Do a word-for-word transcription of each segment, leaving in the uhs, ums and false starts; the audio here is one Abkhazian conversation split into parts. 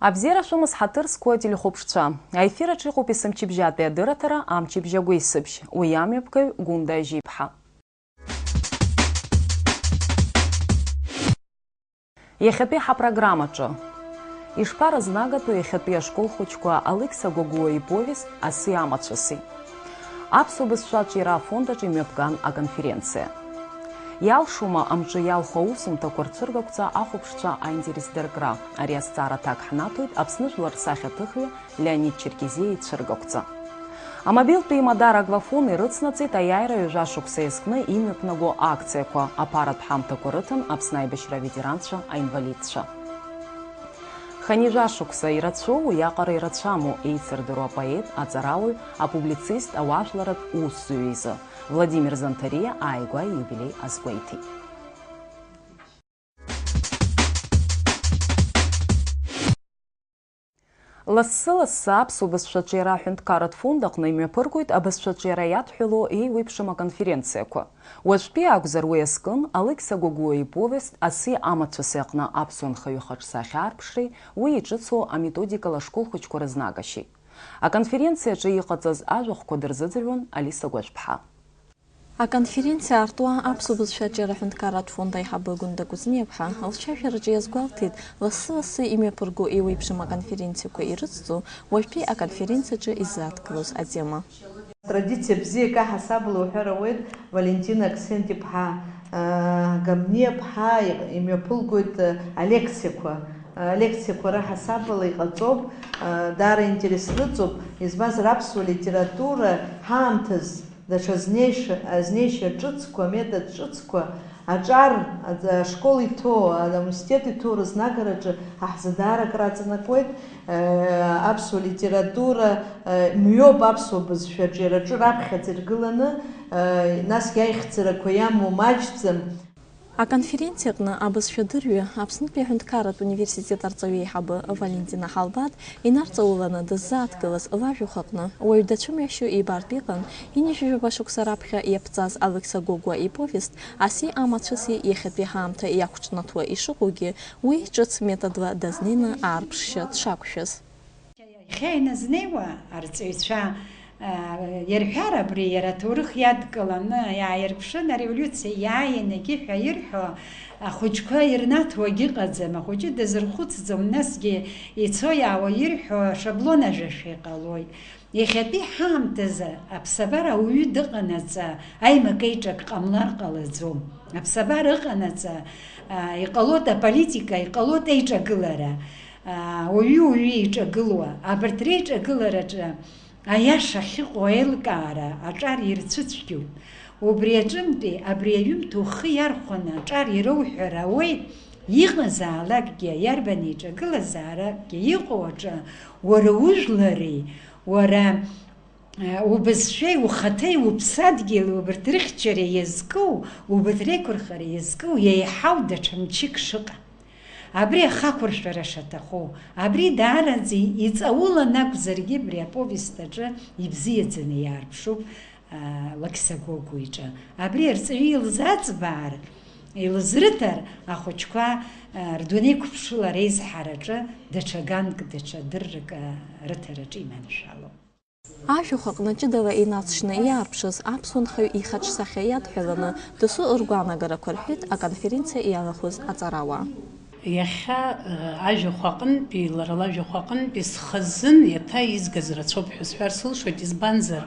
Абзиара шәымаз, ҳаҭыр зқәу ателехәаԥшцәа. Аефир аҿы иҟоуп есымчыбжьатәи адырраҭара Амчыбжь агәеисыбжь. Уи амҩаԥгаҩ Гәында Ажьиԥҳа. Иахьатәи ҳапрограммаҿы. Ишԥарызнагатәу иахьатәи ашкол хәыҷқәа Алықьса Гогәуа иповест Аси амацәыси? Аԥсуа бызшәа аҿиара афонд аҿы имҩаԥган аконференциа. Иалшома амҿы иалху аусумҭақәа рцәыргақәҵа ахәаԥшцәа аинтерес даркра? Ари азҵаара аҭак ҳнаҭоит Аԥсны жәлар рсахьаҭыхҩы Леонид Черкезиа ицәыргақәҵа. Амобилтәи имадар Агвафон ирыцнаҵеит аиааира ҩажәа шықәса иазкны имҩаԥнаго акциақәа, аԥаратә ҳамҭақәа рыҭан Аԥсны аибашьра аветеранцәа, аинвалидцәа. Хынҩажәа шықәса ирацәоу, уиаҟара ирацәаму еицырдыруа апоет, аҵарауаҩ, апублицист, ауаажәларатә усзуҩ изы Владимир Занҭариа ааигәа ииубилеи азгәеиҭеит. Лассы-лассы аԥсуа бызшәаҿиара аҳәынҭқарратә фонд аҟны имҩаԥыргоит абызшәаҿиара иадҳәало еиуеиԥшым аконференциақәа. Уажәтәи акәзар, уи азкын Алықьса Гогәуа иповест Аси амацәыси аҟны аԥсуа нхаҩы ихаҿсахьа аарԥшреи уи иҿыцу аметодикала ашкол хәыҷқәа рызнагашьеи. Аконференциаҿы иҟаҵаз ажәахәқәа дырзыӡырҩуан Алиса Гәажәԥҳа. Аконференциа аартуа аԥсуа бызшәа аҿиара аҳәынҭқарратә фонд аиҳабы Гәында Кәыҵниаԥҳа лцәажәараҿы иазгәалҭеит, лассы-лассы имҩаԥырго еиуеиԥшым аконференциақәа ирыцҵо уажәтәи аконференциаҿы иззааҭгылоз атема. Традициа бзиак аҳасабала уҳәар ауеит, Валентина Аксент-иԥҳа, аа, Гамниаԥҳа имҩаԥылгоит, аа, алекциақәа. Алекциақәа раҳасабала иҟаҵоуп, аа, даара интересныҵоуп, избанзар, аԥсуа литература ҳаамҭаз даҽа знеиша, азнеишьа ҿыцқәа, аметод ҿыцқәа, аҿар, аӡ-, ашкол иҭоу, ауниверситет иҭоу рызнагараҿы ҳа ҳзы даара акраҵанакуеит. Аԥсуа литература мҩоуп аԥсуа бызшәаҿы, иара аҿы раԥхьаӡа иргыланы, нас иаихьӡарақәа иамоу маҷӡам. Аконференциаҟны абызшәадырҩы, Аԥснытәи аҳәынҭқарратә университет арҵаҩы еиҳабы Валентина Ҳалбаҭ инарҵауланы дыззааҭгылаз лажәахә аҟны, уаҩ дацәымҩашьо ибартә иҟан, ҩынҩажәижәаба шықәса раԥхьа иаԥҵаз Алықьса Гогәуа иповест Аси амацәыси иахьатәи ҳаамҭа иақәҿнаҭуа ишыҟоугьы, уи ҿыц методла дазнеины аарԥшшьа дшақәшәаз. Иахьа иназнеиуа арҵаҩцәа, аа, ирҳәар абри, иара аҭоурых иадкыланы иааирԥшын, ареволиуциа иааин, егьи ҳәа ирҳәо ахәыҷқәа ирнаҭо агьыҟаӡам, ахәыҷы дазырхәыцӡом, насгьы ицо-иаауа ирҳәо шаблон ажәашәа иҟалоит. Иахьатәи ҳаамҭазы аԥсабара ауаҩы дыҟанаҵы аимак-еиҿак ҟамлар ҟалаӡом. Аԥсабара ыҟанаҵы, аа, иҟалоит аполитика, иҟалоит еиҿагылара. Ауаҩы-уаҩы еиҿагылоуа, абарҭ реиҿагылараҿы аиаша ахьыҟоу аилкаара аҿар ирцәыцәгьоуп. Убри аҿынтәи абри аҩымҭа ухы иархәаны аҿар ироуҳәар ауеит, иҟазаалакгьы, иарбан еиҿагылазааракгьы иҟоу аҿы уара ужәлари, уара убызшәеи ухаҭеи уԥсадгьыли убарҭ рыхьчара иазку, убарҭ реиқәырхара иазку еиҳау даҽа мчык шыҟа. Абри ахақәыршәара шаҭаху, абри даараӡа иҵаулан акәзаргьы абри аповест аҿы ибзиаӡаны иаарԥшуп, а, Лакьса Гогәуа иҿы. Абри арҵаҩы илзаҵбаар, илызрыҭар, ахәыҷқәа, а, рдунеи қәыԥшылара аизҳараҿы даҽа ганк, даҽа дыррак, а, рыҭараҿы иманшәалоуп. Ажәахә аҟны ҷыдала инаҵшьны иаарԥшыз аԥсуа нхаҩ ихаҿсахьа иадҳәаланы дасу ргәаанагарақәа рҳәеит аконференциа иалахәыз аҵарауаа. Иахьа, э, ажәахә аҟынтәи, лара лажәахә аҟынтәи схазын иаҭа изгаз рацәоуп ҳәа сҳәар сылшоит, избанзар,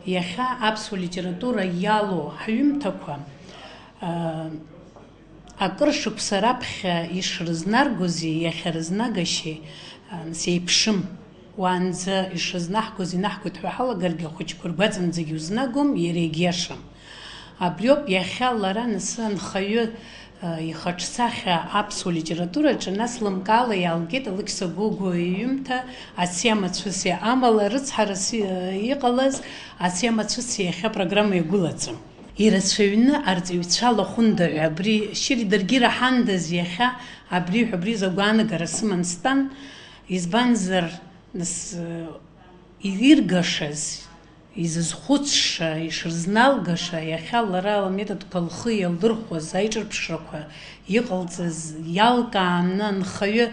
иахьа аԥсуа литература иалоу ҳҩымҭақәа, э, Акыр шықәса раԥхьа ишрызнаргози иахьа рызнагашьеи, а, нас, еиԥшым. Уаанӡа ишрызнаҳгоз инаҳгоит ҳәа ҳалагаргьы, ахәыҷқәа ргәаҵанӡагьы узнагом, иара егьиашам. Абриоуп иахьа лара, нас, анхаҩы, а, ихаҿсахьа аԥсуа литератураҿы, нас, лымкаала иаалгеит Алықьса Гогәуа иҩымҭа Асиа мацәыси, амала рыцҳарас, а, иҟалаз Асиа мацәыси иахьа апрограмма иагәылаӡам. Ирацәаҩны арҵаҩцәа лахәындаҩ абри шьыри даргьы ираҳандаз иахьа абри ҳәа абри изы агәаанагара сыман стәан, избанзар, нас, иргашаз, изызхәыцша, ишырзналгаша, иахьа лара лметодқәа лхы иалырхәаз аиҿырԥшрақәа иҟалҵаз иалкааны анхаҩы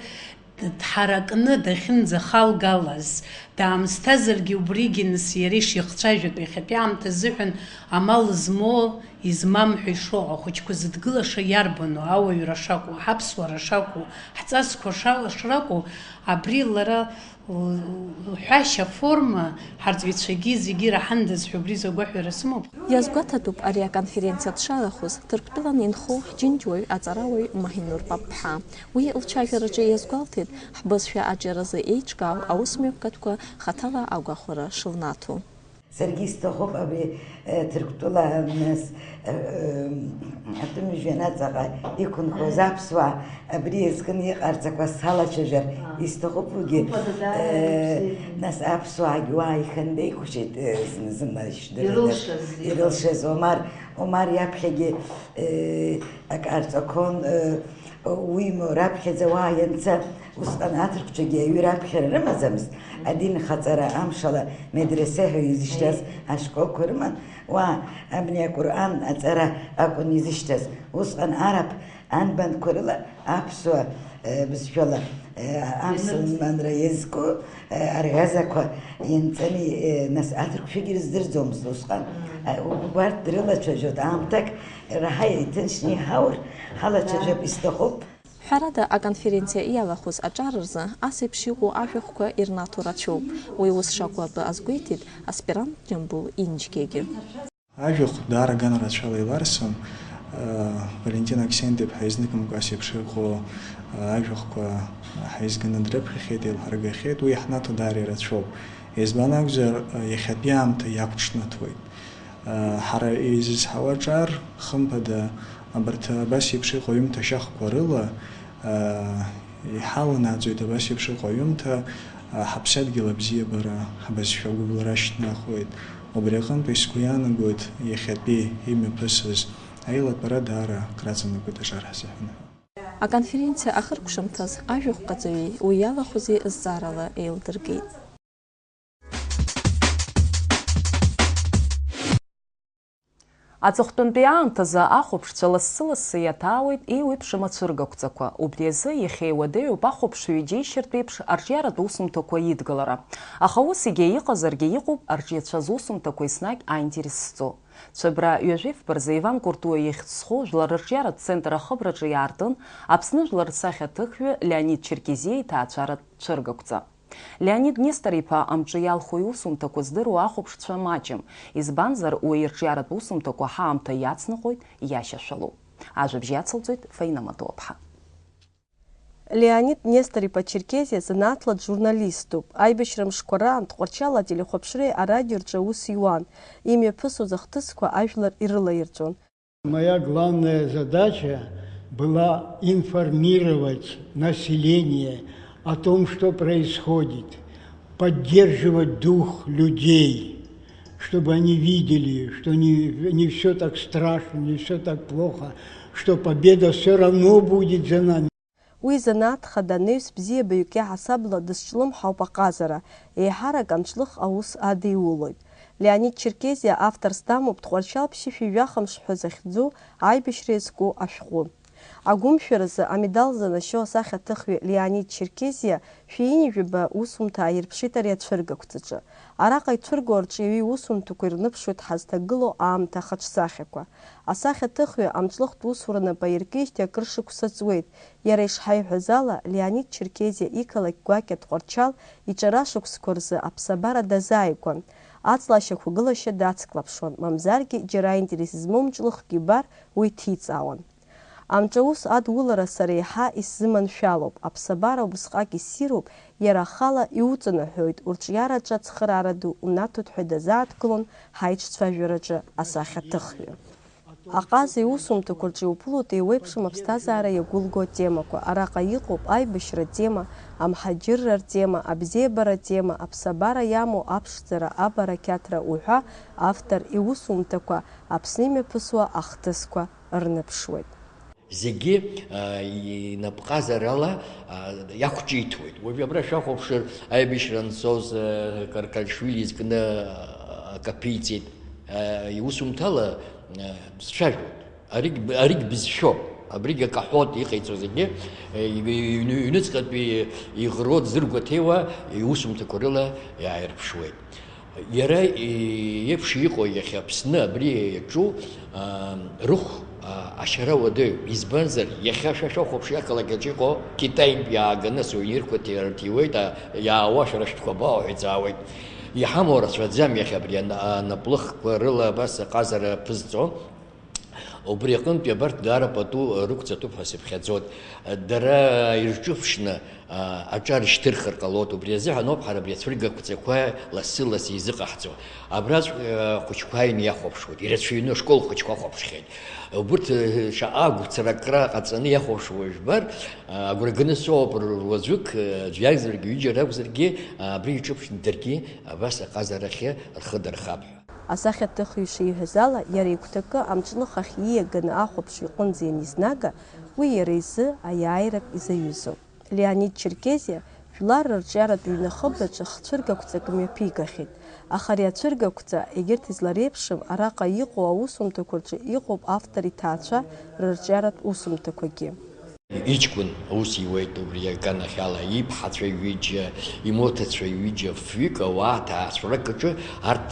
Дҳаракны дахьынӡахалгалаз, даамысҭазаргьы убригьы нас иара ишихцәажәатәу иахьатәи аамҭа азыҳәан амал змоу, измам ҳәа ишоуа ахәыҷқәа зыдгылаша иарбану, ауаҩра шакәу, ҳаԥсуара шакәу, ҳҵасқәа ша-, шракәу, абри лара лҳәашьа форма ҳарҵаҩцәагьы зегьы ираҳандаз ҳәа убри изы агәаҳәара сымоуп. Иазгәаҭатәуп ари аконференциа дшалахәыз Ҭырқәтәылан инхо џьынџьуаҩ аҵарауаҩ Маҳинур Папԥҳа. Уи лцәажәараҿы иазгәалҭеит, ҳбызшәа аҿиаразы еиҿкаау аусмҩаԥгатәқәа хаҭала агәахәара шылнаҭо. Саргьы исҭахуп абри, э, Ҭырқәтәыла, нас, э, э, атәым жәҩан аҵаҟа иқәынхоз аԥсуаа абри иазкны иҟарҵақәаз салацәажәар исҭахуп, уигьы, э, нас аԥсуаагьы уа ихандеиқәшеит, э, зны-зынла ишдыррыз. Ирылшаз, ирылшаз, Омар, Омар иаԥхьагьы, э, акы ҟарҵақәон, э, уимоу, раԥхьаӡа уа ианца, усҟан аҭырқәцәагьы аҩы раԥхьара рымаӡамызт, адин хаҵара амшала медресе ҳәа изышьҭаз ашколқәа рыман, уа абни Аҟәырҟан аҵара акәын изышьҭаз, усҟан араб анбанқәа рыла аԥсуа, э, бызшәала, э, амсылманра иазку, э, арӷьазақәа ианҵаны, э, нас аҭырқәцәагьы рыздырӡомызт усҟан. Э, убарҭ дрылацәажәоит аамҭак, Раҳа иҭынчны иҳаур ҳалацәажәап, исҭахуп. Ҳәарада, аконференциа иалахәыз аҿар рзы ас еиԥш иҟоу ажәахәқәа ирнаҭо рацәоуп. Уи ус шакәу атәы азгәеиҭеит аспирант Џьамбул Инџьгьагьы. Ажәахә даара ган рацәала иларсуан. Валентин Аксентип-ҳа изныкымкәа ас еиԥш иҟоу ажәахәқәа ҳаизганы дрыԥхьахьеит, еилҳаргахьеит. Уи иаҳнаҭо даара ирацәоуп. Избан акәзар, иахьатәи аамҭа иақәҿнаҭуеит. Ҳара изызҳауа аҿар, хымԥада, абарҭ абас еиԥш иҟоу аҩымҭа шьахәқәа рыла, иҳаланаҵоит абас еиԥш иҟоу аҩымҭа, ҳаԥсадгьыл абзиабара, ҳбызшәа агәыбылра шьҭнахуеит. Убри аҟынтәи сгәы иаанагоит иахьатәи имҩаԥысыз аилатәара даара акраҵанакуеит аҿар ҳзыҳәан. Аконференциа ахыркәшамҭаз ажәахәҟаҵаҩи уи иалахәзи зҵаарала еилдыргеит. Аҵыхәтәантәи аамҭазы ахәаԥшцәа лассы-лассы иаҭаауеит еиуеиԥшым ацәыргақәҵақәа. Убри азы иахьа иуадаҩуп ахәаԥшҩы иџьеишьартә еиԥш арҿиаратә усумҭақәа идгылара. Аха ус егьа иҟазаргьы, иҟоуп арҿиацәа зусумҭақәа еснагь аинтерес зҵо. Цәыбра ҩажәи фба рзы Иван Куртуа ихьӡ зху жәлар рырҿиаратә центр ахыбраҿы иаартын Аԥсны жәлар рсахьаҭыхҩы Леонид Черкезиа иҭаацәаратә цәыргақәҵа. Леонид Нестор-иԥа амҿы иалху иусумҭақәа здыруа ахәаԥшцәа маҷым, избанзар, уи ирҿиаратә усумҭақәа ҳаамҭа иацныҟәоит, иашьашәалоуп. Ажәабжь иацылҵоит Фаина Матуаԥҳа. Леонид Нестор-иԥа Черкезиа занааҭла журналиступ. Аибашьра мшқәа раан Тҟәарчал ателехәаԥшреи арадио рҿы аус иуан. Имҩаԥысуаз ахҭысқәа ажәлар ирылаирҵәон. Моя главная задача была информировать население о том, что происходит, поддерживать дух людей, чтобы они видели, что не, не все так страшно, не все так плохо, что победа все равно будет за нами. Уи занааҭ хада анаҩс бзиабаҩык иаҳасабала дызҿлымҳауп аҟазара, еиҳарак анҿлых аус адиулоит. Леонид Черкезиа авторс дамоуп Тҟәарчал ԥшьышәи жәаха мшы ҳәа захьӡу аибашьра иазку ашәҟәы. Агәымшәаразы амедал занашьо асахьаҭыхҩы Леонид Черкезиа шәи ҩынҩажәаба усумҭа аирԥшит ари ацәыргақәҵаҿы. Араҟа ицәыргоу арҿиаҩы иусумҭақәа ирныԥшуеит ҳазҭагылоу аамҭа ахаҿсахьақәа. Асахьаҭыхҩы амҿлыхтә усура нап аиркижьҭеи акыр шықәса ҵуеит. Иара ишҳаиҳәаз ала, Леонид Черкезиа иқалақь гәакьа Тҟәарчал иҿара шықәсқәа рзы аԥсабара дазааигәан, аҵла ашьақәгылашьа дацклаԥшуан, мамзаргьы џьара аинтерес змоу мҿлыхк ибар, уи ҭиҵаауан. Амҿаус адулара сара еиҳа исзыманшәалоуп, аԥсабара убысҟак иссируп, иара ахала иуҵанаҳәоит, урҿиараҿы ацхыраара ду унаҭоит ҳәа дазааҭгылон ҳаиҿцәажәараҿы асахьаҭыхҩы. Аҟаза иусумҭақәа рҿы иуԥылоит еиуеиԥшым аԥсҭазаара иагәылго атемақәа. Араҟа иҟоуп аибашьра атема, амҳаџьырра ртема, абзиабара атема, аԥсабара иамоу аԥшӡара, абарақьаҭра уҳәа автор иусумҭақәа Аԥсны имҩаԥысуа ахҭысқәа рныԥшуеит. Зегьы, а, инапҟазарала, а, иақәҿиҭуеит. Уажә абра шәахәаԥшыр, аибашьра анцоз, а, Каркалишвили изкны, а, акаԥиҵеит. А, иусумҭала, а, сцәажәоит. Аригь б-, аригь бызшәоуп. Абригь акаҳуа иҟаиҵо зегьы, э, иҩны-, ҩныҵҟатәи иӷроу дзыргәаҭеиуа иусумҭақәа рыла иааирԥшуеит. Иара иеиԥш иҟоу иахьа Аԥсны абри иаҿу, аа, рыхә, аа, ашьара уадаҩуп. Избанзар, иахьа шәа шәахәаԥш ақалақь аҿы иҟоу Китаинтә иааганы асувенирқәа ҭи-, рҭиуеит, а, иаауа шәара шәтәқәа абаауҳәа иҵаауеит. Иҳамоу рацәаӡам иахьа абри ана-, анаплыхқәа рыла абас аҟазара ԥызҵо. Убри аҟынтәи абарҭ даара пату рықәҵатәуп ҳәа сыԥхьаӡоит. Дара ирҿыԥшны, а, аҿар шьҭырхыр ҟалоит. Убри азыҳәан ауп ҳара абри ацәыргақәҵақәа лассы-лассы изыҟаҳҵо. Абраҵәҟьа ахәыҷқәа ааины иахәаԥшуеит. Ирацәаҩны ашкол хәыҷқәа ахәаԥшхьеит. Убырҭ, э, шаҟа агәцаракра ҟаҵаны иахәаԥшуа жәбар, а, агәра ганы соуп р-, руаӡәык, э, аӡә иакәзаргьы, ҩыџьа ракәзаргьы, а, абри иҿыԥшны даргьы абас аҟазарахьы рхы дырхап ҳәа. Асахьаҭыхҩы ишиҳәаз ала, иара игәҭакы амҿных ахь ииаганы ахәаԥш иҟынӡа ианизнага, уи иара изы аиааирак изаҩызоуп. Леонид Черкезиа жәлар рырҿиаратә ҩны ахыбраҿы хцәыргақәҵак мҩаԥигахьеит, аха ари ацәыргақәҵа егьырҭ излареиԥшым араҟа иҟоу аусумҭақәа рҿы иҟоуп автор иҭаацәа рырҿиаратә усумҭақәагьы. Иҷкәын аус иуеит убри аганахьала, иԥҳацәа ҩыџьа, имоҭацәа ҩыџьа, фҩык ауаа ҭаацәарак аҿы арҭ,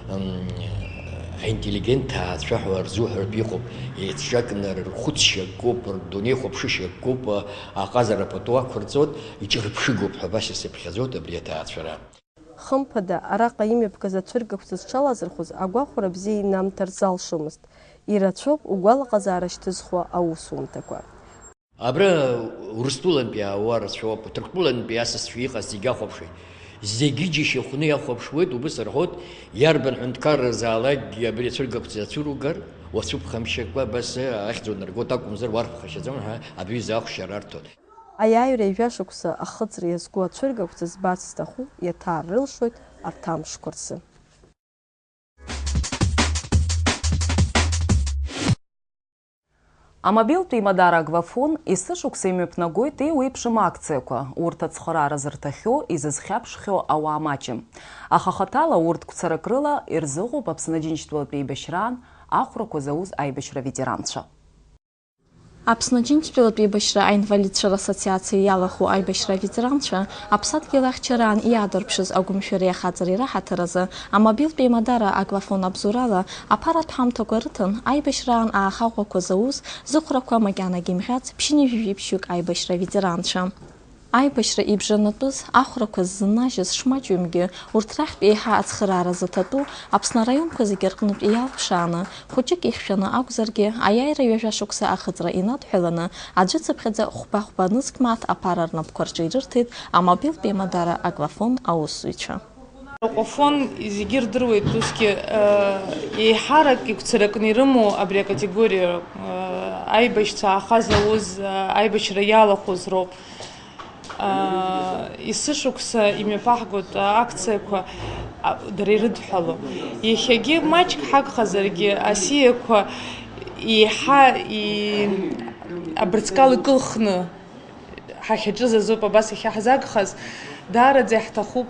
м, аинтеллигент ҭаацәа ҳәа рзуҳәартә иҟоуп, еицҿакны рхәыцшьа акоуп, рдунеихәаԥшышьа акоуп, аҟазара пату ақәырҵоит, иҿырԥшыгоуп ҳәа абас исыԥхьаӡоит абри аҭаацәара. Хымԥада, араҟа имҩаԥгаз ацәыргақәҵа зҽалазырхәыз агәахәара бзиа инамҭар залшомызт. Ирацәоуп угәалаҟазаара шьҭызхуа аусумҭақәа. Абра Урыстәылантәи аауа рацәоуп, Ҭырқәтәылантәи асасцәа иҟаз зегьы ахәаԥшуеит. Зегьы џьашьахәны иахәаԥшуеит, убыс рҳәоит, иарбан ҳәынҭқарразаалакгьы абри ацәыргақәҵа ацәыругар, уацәыԥхамшьакәа абас ахьӡ унаргоит акәымзар, уарԥхашьаӡом ҳәа абҩыза ахәшьара арҭоит. Аиааира ҩажәа шықәса ахыҵра иазку ацәыргақәҵа збарц зҭаху иаҭааррылшоит арҭ амшқәа рзы. Амобилтә еимадара Агвафон есышықәса имҩаԥнагоит еиуеиԥшым акциақәа. Урҭ ацхыраара зырҭахьоу, изызхьаԥшхьоу ауаа маҷым. Аха хаҭала урҭ гәцарак рыла ирзыҟоуп Аԥсны Аџьынџьтәылатә еибашьраан ахәрақәа зауз аибашьра аветеранцәа. Аԥсны Аџьынџьтәылатә еибашьра аинвалидцәа рассоциациа иалахәу аибашьра аветеранцәа аԥсадгьыл ахьчараан иаадырԥшыз агәымшәареи ахаҵареи раҳаҭыр азы амобилтә еимадара Агвафон абзоурала аԥаратә ҳамҭақәа рыҭан аибашьраан аахаҟәақәа зауз, зыхәрақәа макьанагьы имӷьац ԥшьынҩажәи жәиԥшьҩык аибашьра аветеранцәа. Аибашьра ибжанатәыз, ахәрақәа ззыннажьыз шмаҷҩымгьы, урҭ рахьтә еиҳа ацхыраара зыҭатәу, Аԥсны араионқәа зегьы рҟнытә иалԥшааны, хәыҷык ихьшәаны акәзаргьы, аиааира ҩажәа шықәса ахыҵра инадҳәаланы, аӡәыцыԥхьаӡа хәба-хәба нызқь мааҭ аԥара рнапқәа рҿы ирырҭеит амобилтә еимадара Агвафон аусзуҩцәа. Агвафон зегьы ирдыруеит, усгьы, э, еиҳарак игәцаракны ирымоу абри акатегориа, э, аибашьцәа ааха зауз, э, аибашьра иалахәыз роуп. Аа, есышықәса имҩаԥаҳгоит акциақәа, а, дара ирыдҳәалоу. Иахьагьы маҷк ҳагхазаргьы, асиақәа еиҳа и-, абырҵкала икылхны ҳахьаҿыз азоуп абас иахьаҳзагхаз. Даараӡа иаҳҭахуп.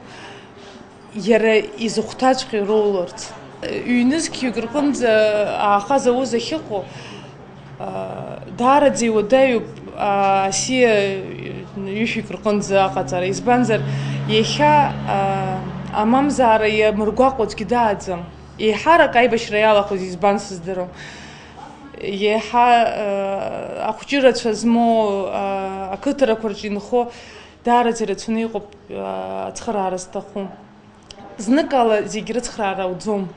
Иара изыхәҭаҵәҟьа ироуларц. Ҩнызқьҩык рҟынӡа ааха зауз ахьыҟоу, даараӡа иуадаҩуп, асиа ҩышәҩык рҟынӡа аҟаҵара. Избанзар, иахьа амамзаара иамыргәаҟуа аӡәгьы дааӡам. Еиҳарак аибашьра иалахәыз избан сыздырам. Иаҳа ахәҷы рацәа змоу, ақыҭарақәа рҿы инхо, даараӡа ирацәаны иҟоуп, ацхыраара зҭаху. Зныкала зегь рыцхраара ауӡом.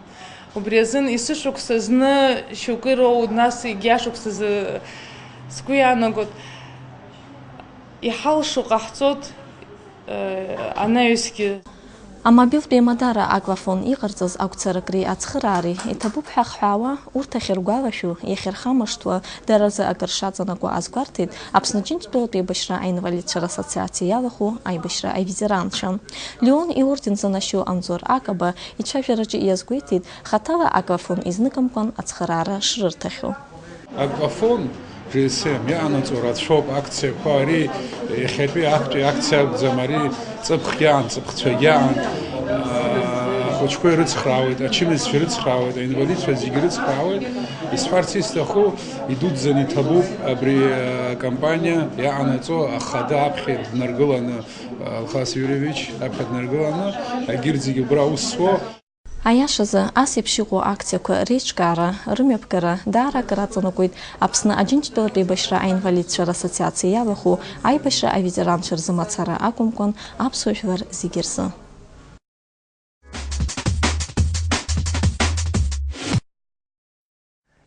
Убри азын есышықәса зны шьоукы ироуеит, нас егьи ашықәсазы сгәы иаанагоит, иҳалшо ҟаҳҵоит, э, анаҩсгьы. Амобилтә еимадара Агвафон иҟарҵаз агәцаракреи ацхыраареи иҭабуп ҳәа ахҳәаауа, урҭ ахьыргәалашәо, иахьырхамышҭуа, дара рзы акыр шаҵанакуа азгәарҭеит Аԥсны Џьынџьтәылатә еибашьра аинвалидцәа рассоциациа иалахәу аибашьра аветеранцәа. Леон иорден занашьоу Анзор Акаба ицәажәараҿы иазгәеиҭеит, хаҭала Агвафон изныкымкәан ацхыраара шрырҭахьоу. Агвафон Џьи Эс Эм иҟанаҵо рацәоуп акциақәа, ари иахьатәи актәи акциа акәӡам, ари ҵыԥхгьы аан, ҵыԥхцәагьы аан. Ахәыҷқәа ирыцхраауеит, ачымазцәа ирыцхраауеит, аинвалидцәа зегьы ирыцхраауеит. Исҳәарц исҭаху, идуӡӡаны иҭабуп абри акампаниа иаҟанаҵо ахада аԥхьа днаргыланы, Алхас Иуриевич аԥхьа днаргыланы, егьырҭ зегьы убра аус зуа. Аиашазы, ас еиԥш иҟоу акциақәа реиҿкаара, рымҩаԥгара даара акыр аҵанакуеит Аԥсны Аџьынџьтәылатә еибашьра аинвалидцәа рассоциациа иалахәу аибашьра аветеранцәа рзы мацара акәымкәан, аԥсуа жәлар зегьы рзы.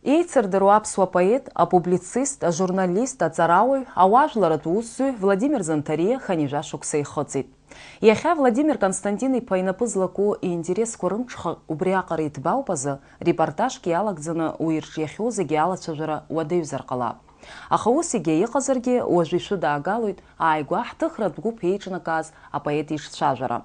Еицырдыруа аԥсуа поет, апублицист, ажурналист, аҵарауаҩ, ауаажәларатә усзуҩ Владимир Занҭариа хынҩажәа шықәса ихыҵит. Иахьа Владимир Константин-иԥа инапы злаку иинтересқәа рымҽха убриаҟара иҭбаауп азы, репортажк иалагӡаны уи ирҿиахьоу зегьы алацәажәара уадаҩзар ҟалап. Аха ус егьа иҟазаргьы, уажә ишәыдаагалоит ааигәа ҳҭыхратә гәыԥ еиҿнакааз апоет ишцәажәара.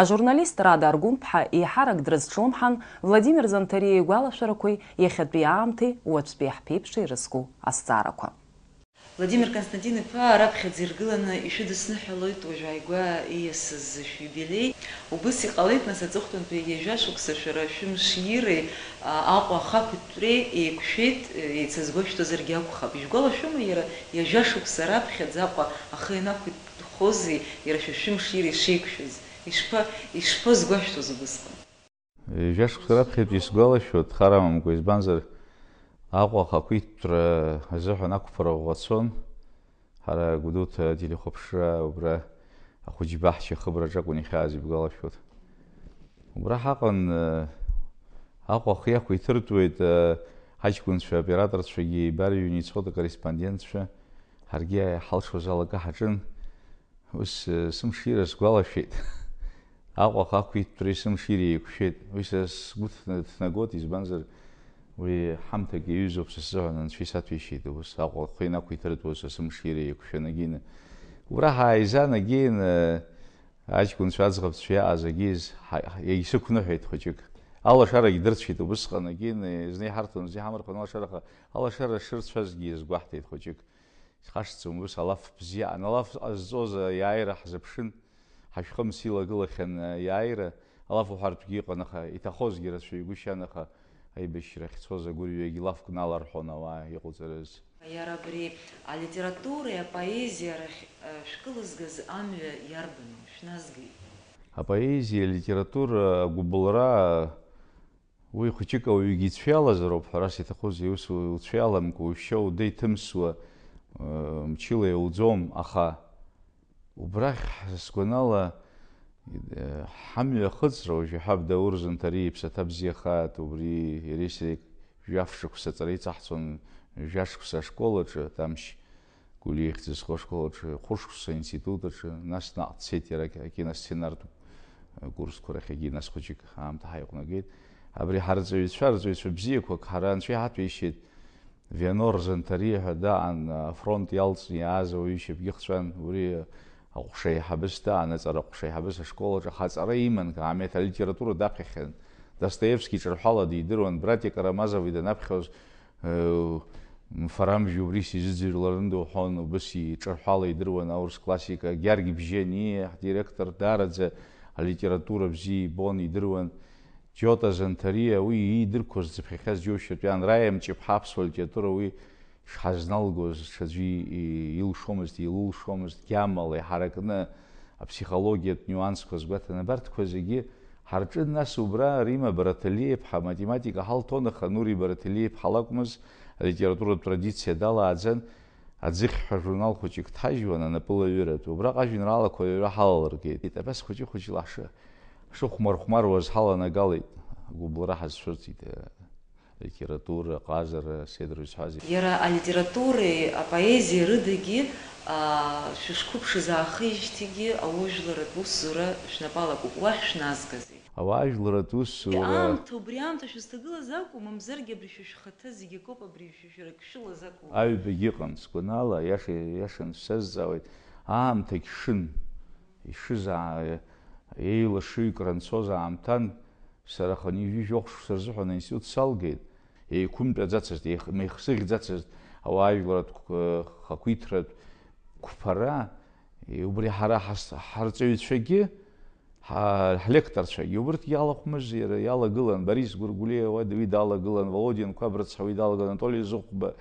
Ажурналист Рада Аргәынԥҳа еиҳарак дрызҿлымҳан Владимир Занҭариа игәалашәарақәеи иахьатәи аамҭеи уаҵәтәи ҳԥеиԥши ирызку азҵаарақәа. Владимир Константин-иԥа, раԥхьаӡа иргыланы ишәыдысныҳәалоит уажә ааигәа ииасыз шәиубилеи. Убыс иҟалеит, нас, аҵыхәтәантәи ҩажәа шықәса шәара шәымш ииреи, а, Аҟәа ахақәиҭтәреи еиқәшәеит, еицазгәашәҭозаргьы акәхап. Ижәгәалашәома иара ҩажәа шықәса раԥхьаӡа Аҟәа ахы ианақәиҭхози, иара шәа шәымш ииреи шеиқәшәаз? Ишԥа-, ишԥазгәашәҭоз убысҟан? Ҩажәа шықәса раԥхьатәи исгәалашәоит, хар амамкәа, избанзар, Аҟәа ахақәиҭтәра азыҳәан ақәԥара ӷәӷәа цон. Ҳара Гәдоуҭа ателехәаԥшра убра ахәыҷбаҳча ахыбраҿы акәын ихьааз, ибгәалашәоит. Убра ҳаҟан, э, Аҟәа ахы иақәиҭыртәуеит, э, ҳаҷкәынцәа, аоператорцәагьы еибарыҩны ицоит, акорреспондентцәа. Ҳаргьы ҳалшоз ала акы ҳаҿын. Ус, э, сымшира сгәалашәеит. Аҟәа ахы ақәиҭтәреи сымширеи еиқәшәеит. Уи са сгәы ҭна-, ҭнагоит, избанзар, уи ҳамҭак иаҩызоуп са сзыҳәан, Анцәа исаҭәеишьеит, ус Аҟәа ахы инақәиҭыртәуаз са сымшира еиқәшәаны агьины. Убра ҳааизан агьины, аҷкәынцәа аӡӷабцәа иаҟаз агьиз ҳа-, ҳа-, исықәныҳәеит хәыҷык. Алашарагь дырцәеит убысҟан агьины, зны иҳарҭон, зны иҳамырхәон алашараха, алашара шырцәазгьы иазгәаҳҭеит хәыҷык. Исхашҭӡом, ус алаф бзиа, ан алаф ҟазҵоз аиааира ҳзыԥшын, ҳашәхымс илагылахьан аиааира, алаф уҳәартәгьы иҟан, аха иҭахозгьы рацәаҩгәышьан, аха аибашьра ахьцоз агәырҩагьы лафк наларҳәон ауаа иҟауҵарыз. Иара абри алитературеи апоезиеи рахь, э, шәкылызгаз амҩа иарбану шәназгеит? Апоезиа, алитература, агәыбылра, Уи хәыҷык ауаҩгьы ицәиалазароуп, ҳәарас иҭахузеи, ус уцәиаламкәа, ушьа уда иҭымсуа, э, мчыла иауӡом, аха убрахь, сгәанала, э, ҳамҩа ахыҵра, уажә иҳәап, Даур Занҭариа иԥсаҭа бзиахааит, убри иареи сареи жәаф шықәса аҵара иҵаҳҵон, жәашықәса ашкол аҿы, Тамшь Гәлиа ихьӡ зху ашкол аҿы, хәышықәса аинститут аҿы, нас наҟ дцеит иара, акиносценартә курсқәа рахьгьы, нас хәыҷык аамҭа ҳаиҟәнагеит. Абри ҳарҵаҩцәа, арҵаҩцәа бзиақәак ҳара анцәа иҳаҭәеишьеит, Вианор Занҭариа ҳәа даан, афронт иалҵны иааз ауаҩы шьапгьы хҵәан, уи аҟәшаеиҳабыс даан, аҵара ҟәшаеиҳабыс ашкол аҿы, аха аҵара иман, Ҟамиаҭ алитература даԥхьахьан. Достоевски ҿырҳәала дидыруан, братик Карамазови данаԥхьоз, Фарамжәи убри сизыӡырҩларын ду ҳәон, убыс иҿырҳәала идыруан аурыс классика, Георги Бжьани, ҳдиректор, даараӡа алитература бзиа ибон, идыруан. Џьота Занҭариа, уи иидырқәоз дзыԥхьахьаз џьоушьартә иан, Раиа Мҷыԥҳа аԥсуа литература уи шҳазналгоз, ҽаӡәы и-, илшомызт, илылшомызт, гьамала иҳаракны аԥсихологиатә нюансқәа азгәаҭаны, абарҭқәа зегьы Ҳарҿын нас убра Рима Бараҭелиа-иԥҳа, математика ҳалҭон, аха Нури Бараҭелиа-иԥҳа лакәмыз, алитературатә традициа далааӡан, Аӡыхьҳәа журнал хәыҷык дҳажьуан, анапылаҩыратә. Убраҟа ажәеинраалақәа аҩра ҳалалыргеит. Абас хәыҷы-хәыҷла ҳшы-, ҳшыхәмар-хәмаруаз ҳаланагалеит, агәыбылра ҳазцәырҵит. Литература, ҟазара, седр изҳәазеи? Иара алитературеи апоезиеи рыдагьы, аа, шәышқәыԥшыз аахижьҭеигьы аужәларатә усзура шәнапы алакуп. Уахь шәназгазеи? Ауаажәларатә усзура. Аамҭа, убри аамҭа шәызҭагылаз акәу, мамзаргьы абри шәа шәхаҭа зегь акоуп, абри шәа шәара шәылаз акәу? Аҩбагьы ыҟан, сгәанала, иаша, иашан шәсазҵаауеит, аамҭагь шын, ишызаа-, еилашыҩкра анцоз аамҭан, Сара хынҩажәи жәохә шықәса рзыҳәан аинститут салгеит. Еиқәымтәаӡацызт, еих-, еихсыӷьӡацызт ауаажәларатә қ-, хақәиҭратә қәԥара. Е, убри ҳара ҳас-, ҳарҵаҩцәагьы Ҳа-, ҳлекторцәагьы убырҭгьы алахәмыжь иара иалагылан, Борис Гәыргәлиа уи далагылан, Володиа Нқәаб рыцҳа уи далагылан, Анатоли Зыхәба,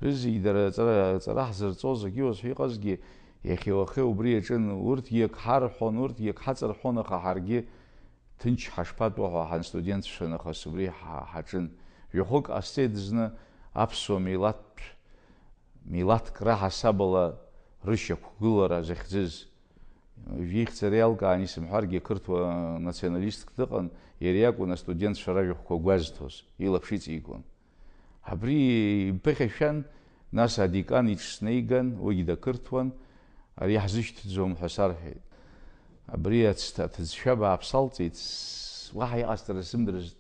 рызегьы дара аҵара, аҵара ҳзырҵоз, акы уасҳәа иҟазгьы, иахьа уахеи убри иаҿын, урҭгьы ак ҳарҳәон, урҭгьы ак ҳаҵарҳәон, аха ҳаргьы ҭынч ҳашԥатәоу ҳәа ҳанстудентцәа нахыс убри ҳа-, ҳаҿын. Жәохәык ҟасҵеит зны аԥсуа милаҭтә, милаҭк раҳасабала рышьақәгылара захьӡыз. Ижәихьӡара иалкаан исымҳәаргьы, қырҭуа националистк дыҟан, иара иакәын астудентцәа ражәахәқәа гәазҭоз, илаԥш иҵигон. Абри иԥыхьашәан, нас адекан иҿы снеиган, уигь дақырҭуан, ари иаҳзышьҭӡом ҳәа сарҳәеит. Абри ацҭа-, аҭыӡшәа бааԥс алҵит, с-, уаҳа иҟасҵара сзымдырызт,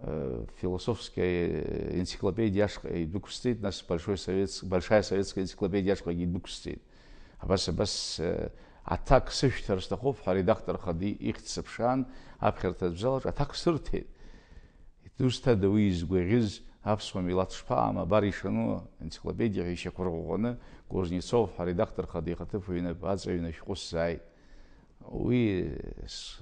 э, философская, э, энциклопедиа ашҟа идәықәсҵеит, нас Большой Советс-, Большая Советская энциклопедиа ашҟагьы идәықәсҵеит. Абас, абас, э, аҭак сышәҭар сҭахуп ҳәа аредактор хада ихьӡ сыԥшаан, аԥхьарҭатә залаҿ аҭак сырҭеит. Дызусҭада уи изгәаӷьыз аԥсуа милаҭ шԥаҟам, абар ишану, энциклопедиа ҳәа ишьақәырӷәӷәаны, Кузнецов ҳәа аредактор хада ихаҭыԥуаҩ инапы аҵаҩны ашәҟәы сзааит. Уи с-,